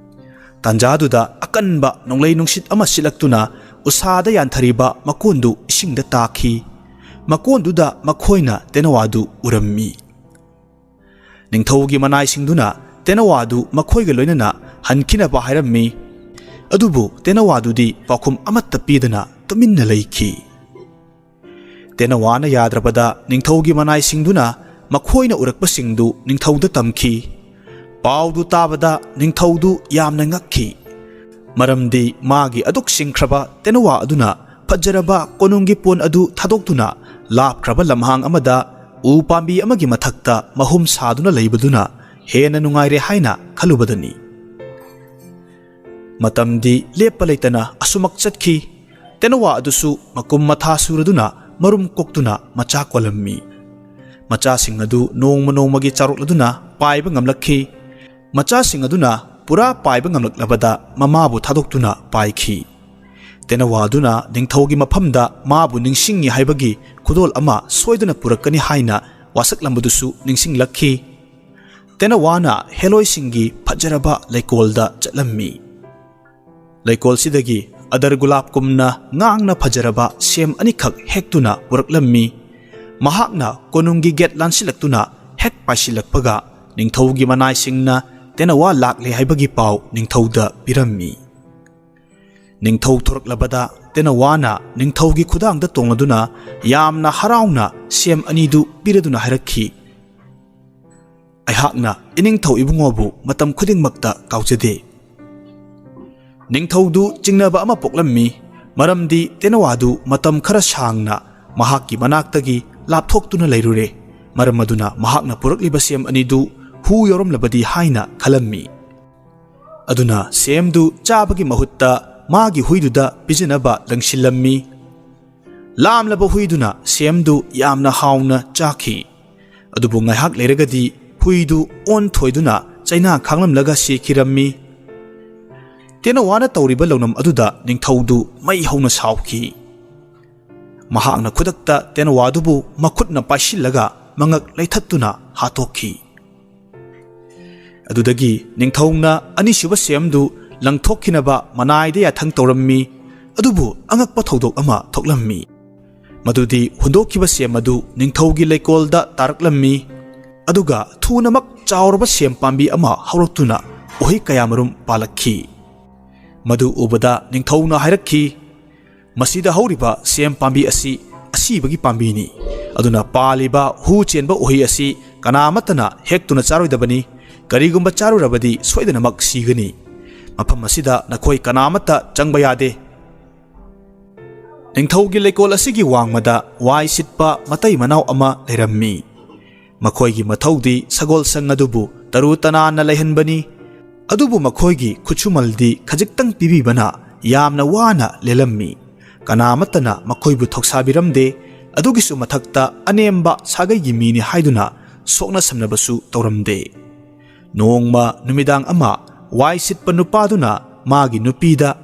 ꯇꯥꯟꯖꯥꯗꯨꯗ ꯑꯀꯟꯕ ꯅꯣꯡꯂꯩ ꯅꯨꯡꯁꯤꯠ ꯑꯃ ꯁꯤꯠꯂꯛꯇꯨꯅ ꯎꯁꯥꯗ ꯌꯥꯟꯊꯔꯤꯕ ꯃꯀꯣꯟꯗꯨ ꯏꯁꯤꯡꯗ ꯇꯥꯈꯤ꯫ ꯃꯀꯣꯟꯗꯨꯗ ꯃꯈꯣꯏꯅ ꯇꯦꯅꯋꯥꯗꯨ ꯎꯔꯝꯃꯤ꯫ ꯅꯤꯡꯊꯧꯒꯤ ꯃꯅꯥꯏꯁꯤꯡꯗꯨꯅ ꯇꯦꯅꯋꯥꯗꯨ ꯃꯈꯣꯏꯒ ꯂꯣꯏꯅꯅ ꯍꯟꯈꯤꯅꯕ ꯍꯥꯏꯔꯝꯃꯤ꯫ ꯑꯗꯨꯕꯨ ꯇꯦꯅꯋꯥꯗꯨꯗꯤ ꯄꯥꯎꯈꯨꯝ ꯑꯃꯠꯇ ꯄꯤꯗꯅ ꯇꯨꯃꯤꯟꯅ ꯂꯩꯈꯤ꯫ ꯇꯦꯅꯋꯥꯅ ꯌꯥꯗ꯭ꯔꯕꯗ ꯅꯤꯡꯊꯧꯒꯤ ꯃꯅꯥꯏꯁꯤꯡꯗꯨꯅ ꯃꯈꯣꯏꯅ ꯎꯔꯛꯄꯁꯤꯡꯗꯨ ꯅꯤꯡꯊꯧꯗ ꯇꯝꯈꯤ꯫ ꯄꯥꯎꯗꯨ ꯇꯥꯕꯗ ꯅꯤꯡꯊꯧꯗꯨ ꯌꯥꯝꯅ ꯉꯛꯈꯤ꯫ ꯃꯔꯝꯗꯤ ꯃꯥꯒꯤ ꯑꯗꯨꯛ ꯁꯤꯡꯈ꯭ꯔꯕ ꯇꯦꯅꯋꯥ ꯑꯗꯨꯅ ꯐꯖꯔꯕ ꯀꯣꯅꯨꯡꯒꯤ ꯄꯣꯟ ꯑꯗꯨ ꯊꯥꯗꯣꯛꯇꯨꯅ ꯂꯥꯞꯈ꯭ꯔꯕ ꯂꯝꯍꯥꯡ ꯑꯃꯗ ꯎ ꯄꯥꯝꯕꯤ ꯑꯃꯒꯤ ꯃꯊꯛꯇ ꯃꯍꯨꯝ ꯁꯥꯗꯨꯅ ꯂꯩꯕꯗꯨꯅ ꯍꯦꯟꯅ ꯅꯨꯡꯉꯥꯏꯔꯦ ꯍꯥꯏꯅ ꯈꯜꯂꯨꯕꯗꯅꯤ꯫ ꯃꯇꯝꯗꯤ ꯂꯦꯞꯄ ꯂꯩꯇꯅ ꯑꯁꯨꯃꯛ ꯆꯠꯈꯤ꯫ ꯇꯦꯅꯋꯥ ꯑꯗꯨꯁꯨ ꯃꯀꯨꯝ ꯃꯊꯥ ꯁꯨꯔꯗꯨꯅ ꯃꯔꯨꯝ ꯀꯣꯛꯇꯨꯅ ꯃꯆꯥ ꯀꯣꯜꯂꯝꯃꯤ꯫ ꯃꯆꯥꯁꯤꯡ ꯑꯗꯨ ꯅꯣꯡꯃ ꯅꯣꯡꯃꯒꯤ ꯆꯥꯎꯔꯛꯂꯗꯨꯅ ꯄꯥꯏꯕ ꯉꯝꯂꯛꯈꯤ꯫ ꯃꯆꯥꯁꯤꯡ ꯑꯗꯨꯅ ꯄꯨꯔꯥ ꯄꯥꯏꯕ ꯉꯝꯂꯛꯂꯕꯗ ꯃꯃꯥꯕꯨ ꯊꯥꯗꯣꯛꯇꯨꯅ ꯄꯥꯏꯈꯤ꯫ ꯇꯦꯅꯋꯥ ꯑꯗꯨꯅ ꯅꯤꯡꯊꯧꯒꯤ ꯃꯐꯝꯗ ꯃꯥꯕꯨ ꯅꯤꯡꯁꯤꯡꯉꯤ ꯍꯥꯏꯕꯒꯤ ꯈꯨꯗꯣꯜ ꯑꯃ ꯁꯣꯏꯗꯅ ꯄꯨꯔꯛꯀꯅꯤ ꯍꯥꯏꯅ ꯋꯥꯁꯛꯂꯝꯕꯗꯨꯁꯨ ꯅꯤꯡꯁꯤꯡꯂꯛꯈꯤ꯫ ꯇꯦꯅꯋꯥꯅ ꯍꯦꯂꯣꯏꯁꯤꯡꯒꯤ ꯐꯖꯔꯕ ꯂꯩꯀꯣꯜꯗ ꯆꯠꯂꯝꯃꯤ꯫ ꯂꯩꯀꯣꯜꯁꯤꯗꯒꯤ ꯑꯗꯔ ꯒꯨꯂꯥꯞꯀꯨꯝꯅ ꯉꯥꯡꯅ ꯐꯖꯔꯕ ꯁꯦꯝ ꯑꯅꯤꯈꯛ ꯍꯦꯛꯇꯨꯅ ꯄꯨꯔꯛꯂꯝꯃꯤ꯫ ꯃꯍꯥꯛꯅ ꯀꯣꯅꯨꯡꯒꯤ ꯒꯦꯠ ꯂꯥꯟꯁꯤꯜꯂꯛꯇꯨꯅ ꯍꯦꯛ ꯄꯥꯏꯁꯤꯜꯂꯛꯄꯒ ꯅꯤꯡꯊꯧꯒꯤ ꯃꯅꯥꯏꯁꯤꯡꯅ ꯇꯦꯅꯋꯥ ꯂꯥꯛꯂꯦ ꯍꯥꯏꯕꯒꯤ ꯄꯥꯎ ꯅꯤꯡꯊꯧꯗ ꯄꯤꯔꯝꯃꯤ꯫ ꯅꯤꯡꯊꯧ ꯊꯣꯔꯛꯂꯕꯗ ꯇꯦꯅꯋꯥꯅ ꯅꯤꯡꯊꯧꯒꯤ ꯈꯨꯗꯥꯡꯗ ꯇꯣꯡꯂꯗꯨꯅ ꯌꯥꯝꯅ ꯍꯔꯥꯎꯅ ꯁꯦꯝ ꯑꯅꯤꯗꯨ ꯄꯤꯔꯗꯨꯅ ꯍꯥꯏꯔꯛꯈꯤ, "ꯑꯩꯍꯥꯛꯅ ꯏꯅꯤꯡꯊꯧ ꯏꯕꯨꯡꯉꯣꯕꯨ ꯃꯇꯝ ꯈꯨꯗꯤꯡꯃꯛꯇ ꯀꯥꯎꯖꯗꯦ"꯫ ꯅꯤꯡꯊꯧꯗꯨ ꯆꯤꯡꯅꯕ ꯑꯃ ꯄꯣꯛꯂꯝꯃꯤ, ꯃꯔꯝꯗꯤ ꯇꯦꯅꯋꯥꯗꯨ ꯃꯇꯝ ꯈꯔ ꯁꯥꯡꯅ ꯃꯍꯥꯛꯀꯤ ꯃꯅꯥꯛꯇꯒꯤ ꯂꯥꯞꯊꯣꯛꯇꯨꯅ ꯂꯩꯔꯨꯔꯦ꯫ ꯃꯔꯝ ꯑꯗꯨꯅ ꯃꯍꯥꯛꯅ ꯄꯨꯔꯛꯂꯤꯕ ꯁꯦꯝ ꯑꯅꯤꯗꯨ ꯍꯨ ꯌꯥꯎꯔꯝꯂꯕꯗꯤ ꯍꯥꯏꯅ ꯈꯜꯂꯝꯃꯤ꯫ ꯑꯗꯨꯅ ꯁꯦꯝꯗꯨ ꯆꯥꯕꯒꯤ ꯃꯍꯨꯠꯇ ꯃꯥꯒꯤ ꯍꯨꯏꯗꯨꯗ ꯄꯤꯖꯅꯕ ꯂꯪꯁꯤꯜꯂꯝꯃꯤ꯫ ꯂꯥꯝꯂꯕ ꯍꯨꯏꯗꯨꯅ ꯁꯦꯝꯗꯨ ꯌꯥꯝꯅ ꯍꯥꯎꯅ ꯆꯥꯈꯤ꯫ ꯑꯗꯨꯕꯨ ꯉꯥꯏꯍꯥꯛ ꯂꯩꯔꯒꯗꯤ ꯍꯨꯏꯗꯨ ꯑꯣꯟꯊꯣꯏꯗꯨꯅ ꯆꯩꯅꯥ ꯈꯥꯡꯂꯝꯂꯒ ꯁꯤꯈꯤꯔꯝꯃꯤ꯫ ꯇꯦꯅꯋꯥꯅ ꯇꯧꯔꯤꯕ ꯂꯧꯅꯝ ꯑꯗꯨꯗ ꯅꯤꯡꯊꯧꯗꯨ ꯃꯩ ꯍꯧꯅ ꯁꯥꯎꯈꯤ꯫ ꯃꯍꯥꯛꯅ ꯈꯨꯗꯛꯇ ꯇꯦꯅꯋꯥꯗꯨꯕꯨ ꯃꯈꯨꯠꯅ ꯄꯥꯏꯁꯤꯜꯂꯒ ꯃꯉꯛ ꯂꯩꯊꯠꯇꯨꯅ ꯍꯥꯠꯇꯣꯛꯈꯤ꯫ ꯑꯗꯨꯗꯒꯤ ꯅꯤꯡꯊꯧꯅ ꯑꯅꯤꯁꯨꯕ ꯁꯦꯝꯗꯨ ꯂꯪꯊꯣꯛꯈꯤꯅꯕ ꯃꯅꯥꯏꯗ ꯌꯥꯊꯪ ꯇꯧꯔꯝꯃꯤ꯫ ꯑꯗꯨꯕꯨ ꯑꯉꯛꯄ ꯊꯧꯗꯣꯛ ꯑꯃ ꯊꯣꯛꯂꯝꯃꯤ꯫ ꯃꯗꯨꯗꯤ ꯍꯨꯟꯗꯣꯛꯈꯤꯕ ꯁꯦꯝ ꯑꯗꯨ ꯅꯤꯡꯊꯧꯒꯤ ꯂꯩꯀꯣꯜꯗ ꯇꯥꯔꯛꯂꯝꯃꯤ꯫ ꯑꯗꯨꯒ ꯊꯨꯅꯃꯛ ꯆꯥꯎꯔꯕ ꯁꯦꯝ ꯄꯥꯝꯕꯤ ꯑꯃ ꯍꯧꯔꯛꯇꯨꯅ ꯎꯍꯩ ꯀꯌꯥꯃꯔꯨꯝ ꯄꯥꯜꯂꯛꯈꯤ꯫ ꯃꯗꯨ ꯎꯕꯗ ꯅꯤꯡꯊꯧꯅ ꯍꯥꯏꯔꯛꯈꯤ, "ꯃꯁꯤꯗ ꯍꯧꯔꯤꯕ ꯁꯦꯝ ꯄꯥꯝꯕꯤ ꯑꯁꯤ ꯑꯁꯤꯕꯒꯤ ꯄꯥꯝꯕꯤꯅꯤ꯫ ꯑꯗꯨꯅ ꯄꯥꯜꯂꯤꯕ ꯍꯨ ꯆꯦꯟꯕ ꯎꯍꯩ ꯑꯁꯤ ꯀꯅꯥꯃꯠꯇꯅ ꯍꯦꯛꯇꯨꯅ ꯆꯥꯔꯣꯏꯗꯕꯅꯤ꯫ ꯀꯔꯤꯒꯨꯝꯕ ꯆꯥꯔꯨꯔꯕꯗꯤ ꯁꯣꯏꯗꯅꯃꯛ ꯁꯤꯒꯅꯤ꯫ ꯃꯐꯝ ꯑꯁꯤꯗ ꯅꯈꯣꯏ ꯀꯅꯥꯃꯠꯇ ꯆꯪꯕ ꯌꯥꯗꯦ"꯫ ꯅꯤꯡꯊꯧꯒꯤ ꯂꯩꯀꯣꯜ ꯑꯁꯤꯒꯤ ꯋꯥꯡꯃꯗ ꯋꯥꯏ ꯁꯤꯠꯄ ꯃꯇꯩ ꯃꯅꯥꯎ ꯑꯃ ꯂꯩꯔꯝꯃꯤ꯫ ꯃꯈꯣꯏꯒꯤ ꯃꯊꯧꯗꯤ ꯁꯒꯣꯜꯁꯪ ꯑꯗꯨꯕꯨ ꯇꯔꯨ ꯇꯅꯥꯟꯅ ꯂꯩꯍꯟꯕꯅꯤ꯫ ꯑꯗꯨꯕꯨ ꯃꯈꯣꯏꯒꯤ ꯈꯨꯠꯁꯨꯃꯜꯗꯤ ꯈꯖꯤꯛꯇꯪ ꯄꯤꯕꯤꯕꯅ ꯌꯥꯝꯅ ꯋꯥꯅ ꯂꯦꯜꯂꯝꯃꯤ꯫ ꯀꯅꯥꯃꯠꯇꯅ ꯃꯈꯣꯏꯕꯨ ꯊꯧꯁꯥꯕꯤꯔꯝꯗꯦ꯫ ꯑꯗꯨꯒꯤꯁꯨ ꯃꯊꯛꯇ ꯑꯅꯦꯝꯕ ꯁꯥꯒꯩꯒꯤ ꯃꯤꯅꯤ ꯍꯥꯏꯗꯨꯅ ꯁꯣꯛꯅ ꯁꯝꯅꯕꯁꯨ ꯇꯧꯔꯝꯗꯦ꯫ ꯅꯣꯡꯃ ꯅꯨꯃꯤꯗꯥꯡ ꯑꯃ ꯋꯥꯏ ꯁꯤꯠꯄ ꯅꯨꯄꯥꯗꯨꯅ ꯃꯥꯒꯤ ꯅꯨꯄꯤꯗ,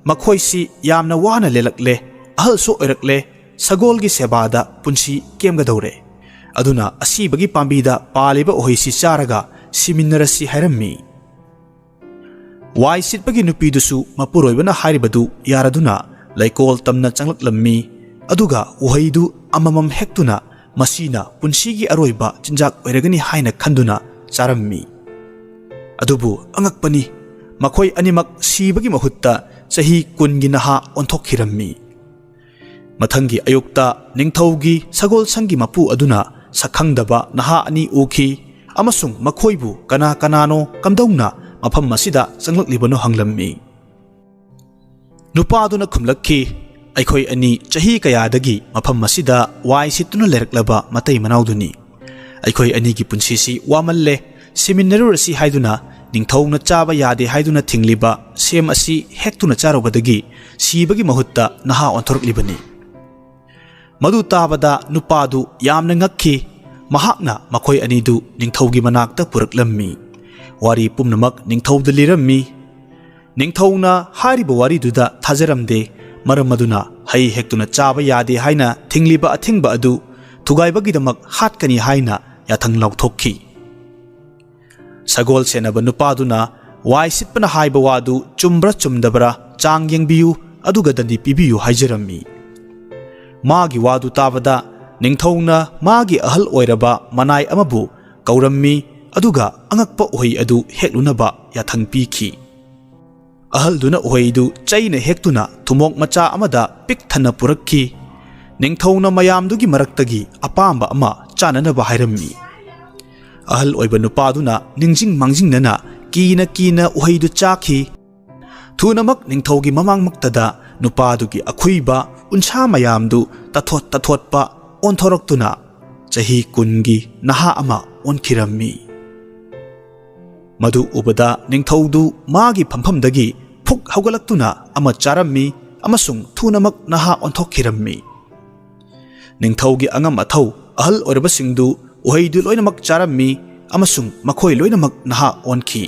"ꯃꯈꯣꯏꯁꯤ ꯌꯥꯝꯅ ꯋꯥꯅ ꯂꯦꯜꯂꯛꯂꯦ, ꯑꯍꯜꯁꯨ ꯑꯣꯏꯔꯛꯂꯦ, ꯁꯒꯣꯜꯒꯤ ꯁꯦꯕꯥꯗ ꯄꯨꯟꯁꯤ ꯀꯦꯝꯒꯗꯧꯔꯦ꯫ ꯑꯗꯨꯅ ꯑꯁꯤꯕꯒꯤ ꯄꯥꯝꯕꯤꯗ ꯄꯥꯜꯂꯤꯕ ꯎꯍꯩꯁꯤ ꯆꯥꯔꯒ ꯁꯤꯃꯤꯟꯅꯔꯁꯤ" ꯍꯥꯏꯔꯝꯃꯤ꯫ ꯋꯥꯏ ꯁꯤꯠꯄꯒꯤ ꯅꯨꯄꯤꯗꯨꯁꯨ ꯃꯄꯨꯔꯣꯏꯕꯅ ꯍꯥꯏꯔꯤꯕꯗꯨ ꯌꯥꯔꯗꯨꯅ ꯂꯩꯀꯣꯜ ꯇꯝꯅ ꯆꯪꯂꯛꯂꯝꯃꯤ꯫ ꯑꯗꯨꯒ ꯎꯍꯩꯗꯨ ꯑꯃꯃꯝ ꯍꯦꯛꯇꯨꯅ ꯃꯁꯤꯅ ꯄꯨꯟꯁꯤꯒꯤ ꯑꯔꯣꯏꯕ ꯆꯤꯟꯖꯥꯛ ꯑꯣꯏꯔꯒꯅꯤ ꯍꯥꯏꯅ ꯈꯟꯗꯨꯅ ꯆꯥꯔꯝꯃꯤ꯫ ꯑꯗꯨꯕꯨ ꯑꯉꯛꯄꯅꯤ, ꯃꯈꯣꯏ ꯑꯅꯤꯃꯛ ꯁꯤꯕꯒꯤ ꯃꯍꯨꯠꯇ ꯆꯍꯤ ꯀꯨꯟꯒꯤ ꯅꯍꯥ ꯑꯣꯟꯊꯣꯛꯈꯤꯔꯝꯃꯤ꯫ ꯃꯊꯪꯒꯤ ꯑꯌꯨꯛꯇ ꯅꯤꯡꯊꯧꯒꯤ ꯁꯒꯣꯜꯁꯪꯒꯤ ꯃꯄꯨ ꯑꯗꯨꯅ ꯁꯛꯈꯪꯗꯕ ꯅꯍꯥ ꯑꯅꯤ ꯎꯈꯤ ꯑꯃꯁꯨꯡ ꯃꯈꯣꯏꯕꯨ ꯀꯅꯥ ꯀꯅꯥꯅꯣ, ꯀꯝꯗꯧꯅ ꯃꯐꯝ ꯑꯁꯤꯗ ꯆꯪꯂꯛꯂꯤꯕꯅꯣ ꯍꯪꯂꯝꯃꯤ꯫ ꯅꯨꯄꯥꯗꯨꯅ ꯈꯨꯝꯂꯛꯈꯤ, "ꯑꯩꯈꯣꯏ ꯑꯅꯤ ꯆꯍꯤ ꯀꯌꯥꯗꯒꯤ ꯃꯐꯝ ꯑꯁꯤꯗ ꯋꯥꯏ ꯁꯤꯠꯇꯨꯅ ꯂꯩꯔꯛꯂꯕ ꯃꯇꯩ ꯃꯅꯥꯎꯗꯨꯅꯤ꯫ ꯑꯩꯈꯣꯏ ꯑꯅꯤꯒꯤ ꯄꯨꯟꯁꯤꯁꯤ ꯋꯥꯃꯜꯂꯦ, ꯁꯤꯃꯤꯟꯅꯔꯨꯔꯁꯤ ꯍꯥꯏꯗꯨꯅ ꯅꯤꯡꯊꯧꯅ ꯆꯥꯕ ꯌꯥꯗꯦ ꯍꯥꯏꯗꯨꯅ ꯊꯤꯡꯂꯤꯕ ꯁꯦꯝ ꯑꯁꯤ ꯍꯦꯛꯇꯨꯅ ꯆꯥꯔꯨꯕꯗꯒꯤ ꯁꯤꯕꯒꯤ ꯃꯍꯨꯠꯇ ꯅꯍꯥ ꯑꯣꯟꯊꯣꯔꯛꯂꯤꯕꯅꯤ"꯫ ꯃꯗꯨ ꯇꯥꯕꯗ ꯅꯨꯄꯥꯗꯨ ꯌꯥꯝꯅ ꯉꯛꯈꯤ꯫ ꯃꯍꯥꯛꯅ ꯃꯈꯣꯏ ꯑꯅꯤꯗꯨ ꯅꯤꯡꯊꯧꯒꯤ ꯃꯅꯥꯛꯇ ꯄꯨꯔꯛꯂꯝꯃꯤ꯫ ꯋꯥꯔꯤ ꯄꯨꯝꯅꯃꯛ ꯅꯤꯡꯊꯧꯗ ꯂꯤꯔꯝꯃꯤ꯫ ꯅꯤꯡꯊꯧꯅ ꯍꯥꯏꯔꯤꯕ ꯋꯥꯔꯤꯗꯨꯗ ꯊꯥꯖꯔꯝꯗꯦ꯫ ꯃꯔꯝ ꯑꯗꯨꯅ ꯍꯩ ꯍꯦꯛꯇꯨꯅ ꯆꯥꯕ ꯌꯥꯗꯦ ꯍꯥꯏꯅ ꯊꯤꯡꯂꯤꯕ ꯑꯊꯤꯡꯕ ꯑꯗꯨ ꯊꯨꯒꯥꯏꯕꯒꯤꯗꯃꯛ ꯍꯥꯠꯀꯅꯤ ꯍꯥꯏꯅ ꯌꯥꯊꯪ ꯂꯧꯊꯣꯛꯈꯤ꯫ ꯁꯒꯣꯜ ꯁꯦꯟꯅꯕ ꯅꯨꯄꯥꯗꯨꯅ ꯋꯥꯏ ꯁꯤꯠꯄꯅ ꯍꯥꯏꯕ ꯋꯥꯗꯨ ꯆꯨꯝꯕ꯭ꯔꯥ ꯆꯨꯝꯗꯕ꯭ꯔꯥ ꯆꯥꯡ ꯌꯦꯡꯕꯤꯌꯨ, ꯑꯗꯨꯒ ꯗꯟꯗꯤ ꯄꯤꯕꯤꯌꯨ ꯍꯥꯏꯖꯔꯝꯃꯤ꯫ ꯃꯥꯒꯤ ꯋꯥꯗꯨ ꯇꯥꯕꯗ ꯅꯤꯡꯊꯧꯅ ꯃꯥꯒꯤ ꯑꯍꯜ ꯑꯣꯏꯔꯕ ꯃꯅꯥꯏ ꯑꯃꯕꯨ ꯀꯧꯔꯝꯃꯤ, ꯑꯗꯨꯒ ꯑꯉꯛꯄ ꯎꯍꯩ ꯑꯗꯨ ꯍꯦꯛꯂꯨꯅꯕ ꯌꯥꯊꯪ ꯄꯤꯈꯤ꯫ ꯑꯍꯜꯗꯨꯅ ꯎꯍꯩꯗꯨ ꯆꯩꯅ ꯍꯦꯛꯇꯨꯅ ꯊꯨꯃꯣꯛ ꯃꯆꯥ ꯑꯃꯗ ꯄꯤꯛ ꯊꯟꯅ ꯄꯨꯔꯛꯈꯤ꯫ ꯅꯤꯡꯊꯧꯅ ꯃꯌꯥꯝꯗꯨꯒꯤ ꯃꯔꯛꯇꯒꯤ ꯑꯄꯥꯝꯕ ꯑꯃ ꯆꯥꯅꯅꯕ ꯍꯥꯏꯔꯝꯃꯤ꯫ ꯑꯍꯜ ꯑꯣꯏꯕ ꯅꯨꯄꯥꯗꯨꯅ ꯅꯤꯡꯁꯤꯡ ꯃꯥꯡꯖꯤꯡꯅꯅ ꯀꯤꯅ ꯀꯤꯅ ꯎꯍꯩꯗꯨ ꯆꯥꯈꯤ꯫ ꯊꯨꯅꯃꯛ ꯅꯤꯡꯊꯧꯒꯤ ꯃꯃꯥꯡꯃꯛꯇꯗ ꯅꯨꯄꯥꯗꯨꯒꯤ ꯑꯈꯨꯏꯕ ꯎꯟꯁꯥ ꯃꯌꯥꯝꯗꯨ ꯇꯥꯊꯣꯠ ꯇꯥꯊꯣꯠꯄ ꯑꯣꯟꯊꯣꯔꯛꯇꯨꯅ ꯆꯍꯤ ꯀꯨꯟꯒꯤ ꯅꯍꯥ ꯑꯃ ꯑꯣꯟꯈꯤꯔꯝꯃꯤ꯫ ꯃꯗꯨ ꯎꯕꯗ ꯅꯤꯡꯊꯧꯗꯨ ꯃꯥꯒꯤ ꯐꯝꯐꯝꯗꯒꯤ ꯐꯨꯛ ꯍꯧꯒꯠꯂꯛꯇꯨꯅ ꯑꯃ ꯆꯥꯔꯝꯃꯤ ꯑꯃꯁꯨꯡ ꯊꯨꯅꯃꯛ ꯅꯍꯥ ꯑꯣꯟꯊꯣꯛꯈꯤꯔꯝꯃꯤ꯫ ꯅꯤꯡꯊꯧꯒꯤ ꯑꯉꯝ ꯑꯊꯧ ꯑꯍꯜ ꯑꯣꯏꯔꯕꯁꯤꯡꯗꯨ ꯎꯍꯩꯗꯨ ꯂꯣꯏꯅꯃꯛ ꯆꯥꯔꯝꯃꯤ ꯑꯃꯁꯨꯡ ꯃꯈꯣꯏ ꯂꯣꯏꯅꯃꯛ ꯅꯍꯥ ꯑꯣꯟꯈꯤ꯫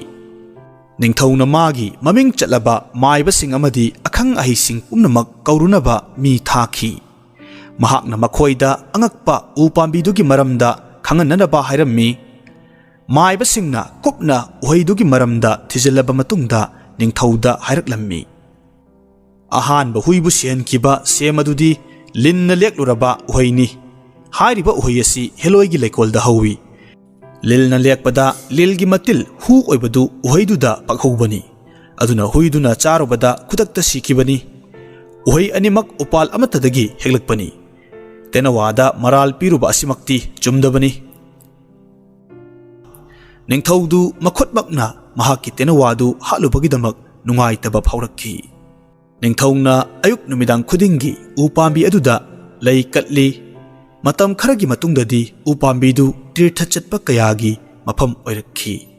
ꯅꯤꯡꯊꯧꯅ ꯃꯥꯒꯤ ꯃꯃꯤꯡ ꯆꯠꯂꯕ ꯃꯥꯏꯕꯁꯤꯡ ꯑꯃꯗꯤ ꯑꯈꯪ ꯑꯍꯩꯁꯤꯡ ꯄꯨꯝꯅꯃꯛ ꯀꯧꯔꯨꯅꯕ ꯃꯤ ꯊꯥꯈꯤ꯫ ꯃꯍꯥꯛꯅ ꯃꯈꯣꯏꯗ ꯑꯉꯛꯄ ꯎ ꯄꯥꯝꯕꯤꯗꯨꯒꯤ ꯃꯔꯝꯗ ꯈꯪꯍꯟꯅꯅꯕ ꯍꯥꯏꯔꯝꯃꯤ꯫ ꯃꯥꯏꯕꯁꯤꯡꯅ ꯀꯨꯞꯅ ꯎꯍꯩꯗꯨꯒꯤ ꯃꯔꯝꯗ ꯊꯤꯖꯤꯜꯂꯕ ꯃꯇꯨꯡꯗ ꯅꯤꯡꯊꯧꯗ ꯍꯥꯏꯔꯛꯂꯝꯃꯤ, "ꯑꯍꯥꯟꯕ ꯍꯨꯏꯕꯨ ꯁꯤꯍꯟꯈꯤꯕ ꯁꯦꯝ ꯑꯗꯨꯗꯤ ꯂꯤꯟꯅ ꯂꯦꯛꯂꯨꯔꯕ ꯎꯍꯩꯅꯤ꯫ ꯍꯥꯏꯔꯤꯕ ꯎꯍꯩ ꯑꯁꯤ ꯍꯦꯂꯣꯏꯒꯤ ꯂꯩꯀꯣꯜꯗ ꯍꯧꯏ꯫ ꯂꯤꯜꯅ ꯂꯦꯛꯄꯗ ꯂꯤꯜꯒꯤ ꯃꯇꯤꯜ ꯍꯨ ꯑꯣꯏꯕꯗꯨ ꯎꯍꯩꯗꯨꯗ ꯄꯛꯍꯧꯕꯅꯤ꯫ ꯑꯗꯨꯅ ꯍꯨꯏꯗꯨꯅ ꯆꯥꯔꯨꯕꯗ ꯈꯨꯗꯛꯇ ꯁꯤꯈꯤꯕꯅꯤ꯫ ꯎꯍꯩ ꯑꯅꯤꯃꯛ ꯎꯄꯥꯜ ꯑꯃꯠꯇꯗꯒꯤ ꯍꯦꯛꯂꯛꯄꯅꯤ꯫ ꯇꯦꯅꯋꯥꯗ ꯃꯔꯥꯜ ꯄꯤꯔꯨꯕ ꯑꯁꯤꯃꯛꯇꯤ ꯆꯨꯝꯗꯕꯅꯤ꯫ ꯅꯤꯡꯊꯧꯗꯨ ꯃꯈꯨꯠꯃꯛꯅ ꯃꯍꯥꯛꯀꯤ ꯇꯦꯅꯋꯥꯗꯨ ꯍꯥꯠꯂꯨꯕꯒꯤꯗꯃꯛ ꯅꯨꯡꯉꯥꯏꯇꯕ ꯐꯥꯎꯔꯛꯈꯤ꯫ ꯅꯤꯡꯊꯧꯅ ꯑꯌꯨꯛ ꯅꯨꯃꯤꯗꯥꯡ ꯈꯨꯗꯤꯡꯒꯤ ꯎ ꯄꯥꯝꯕꯤ ꯑꯗꯨꯗ ꯂꯩ ꯀꯠꯂꯤ꯫ ꯃꯇꯝ ꯈꯔꯒꯤ ꯃꯇꯨꯡꯗꯗꯤ ꯎ ꯄꯥꯝꯕꯤꯗꯨ ꯇꯤꯔꯊ ꯆꯠꯄ ꯀꯌꯥꯒꯤ ꯃꯐꯝ ꯑꯣꯏꯔꯛꯈꯤ꯫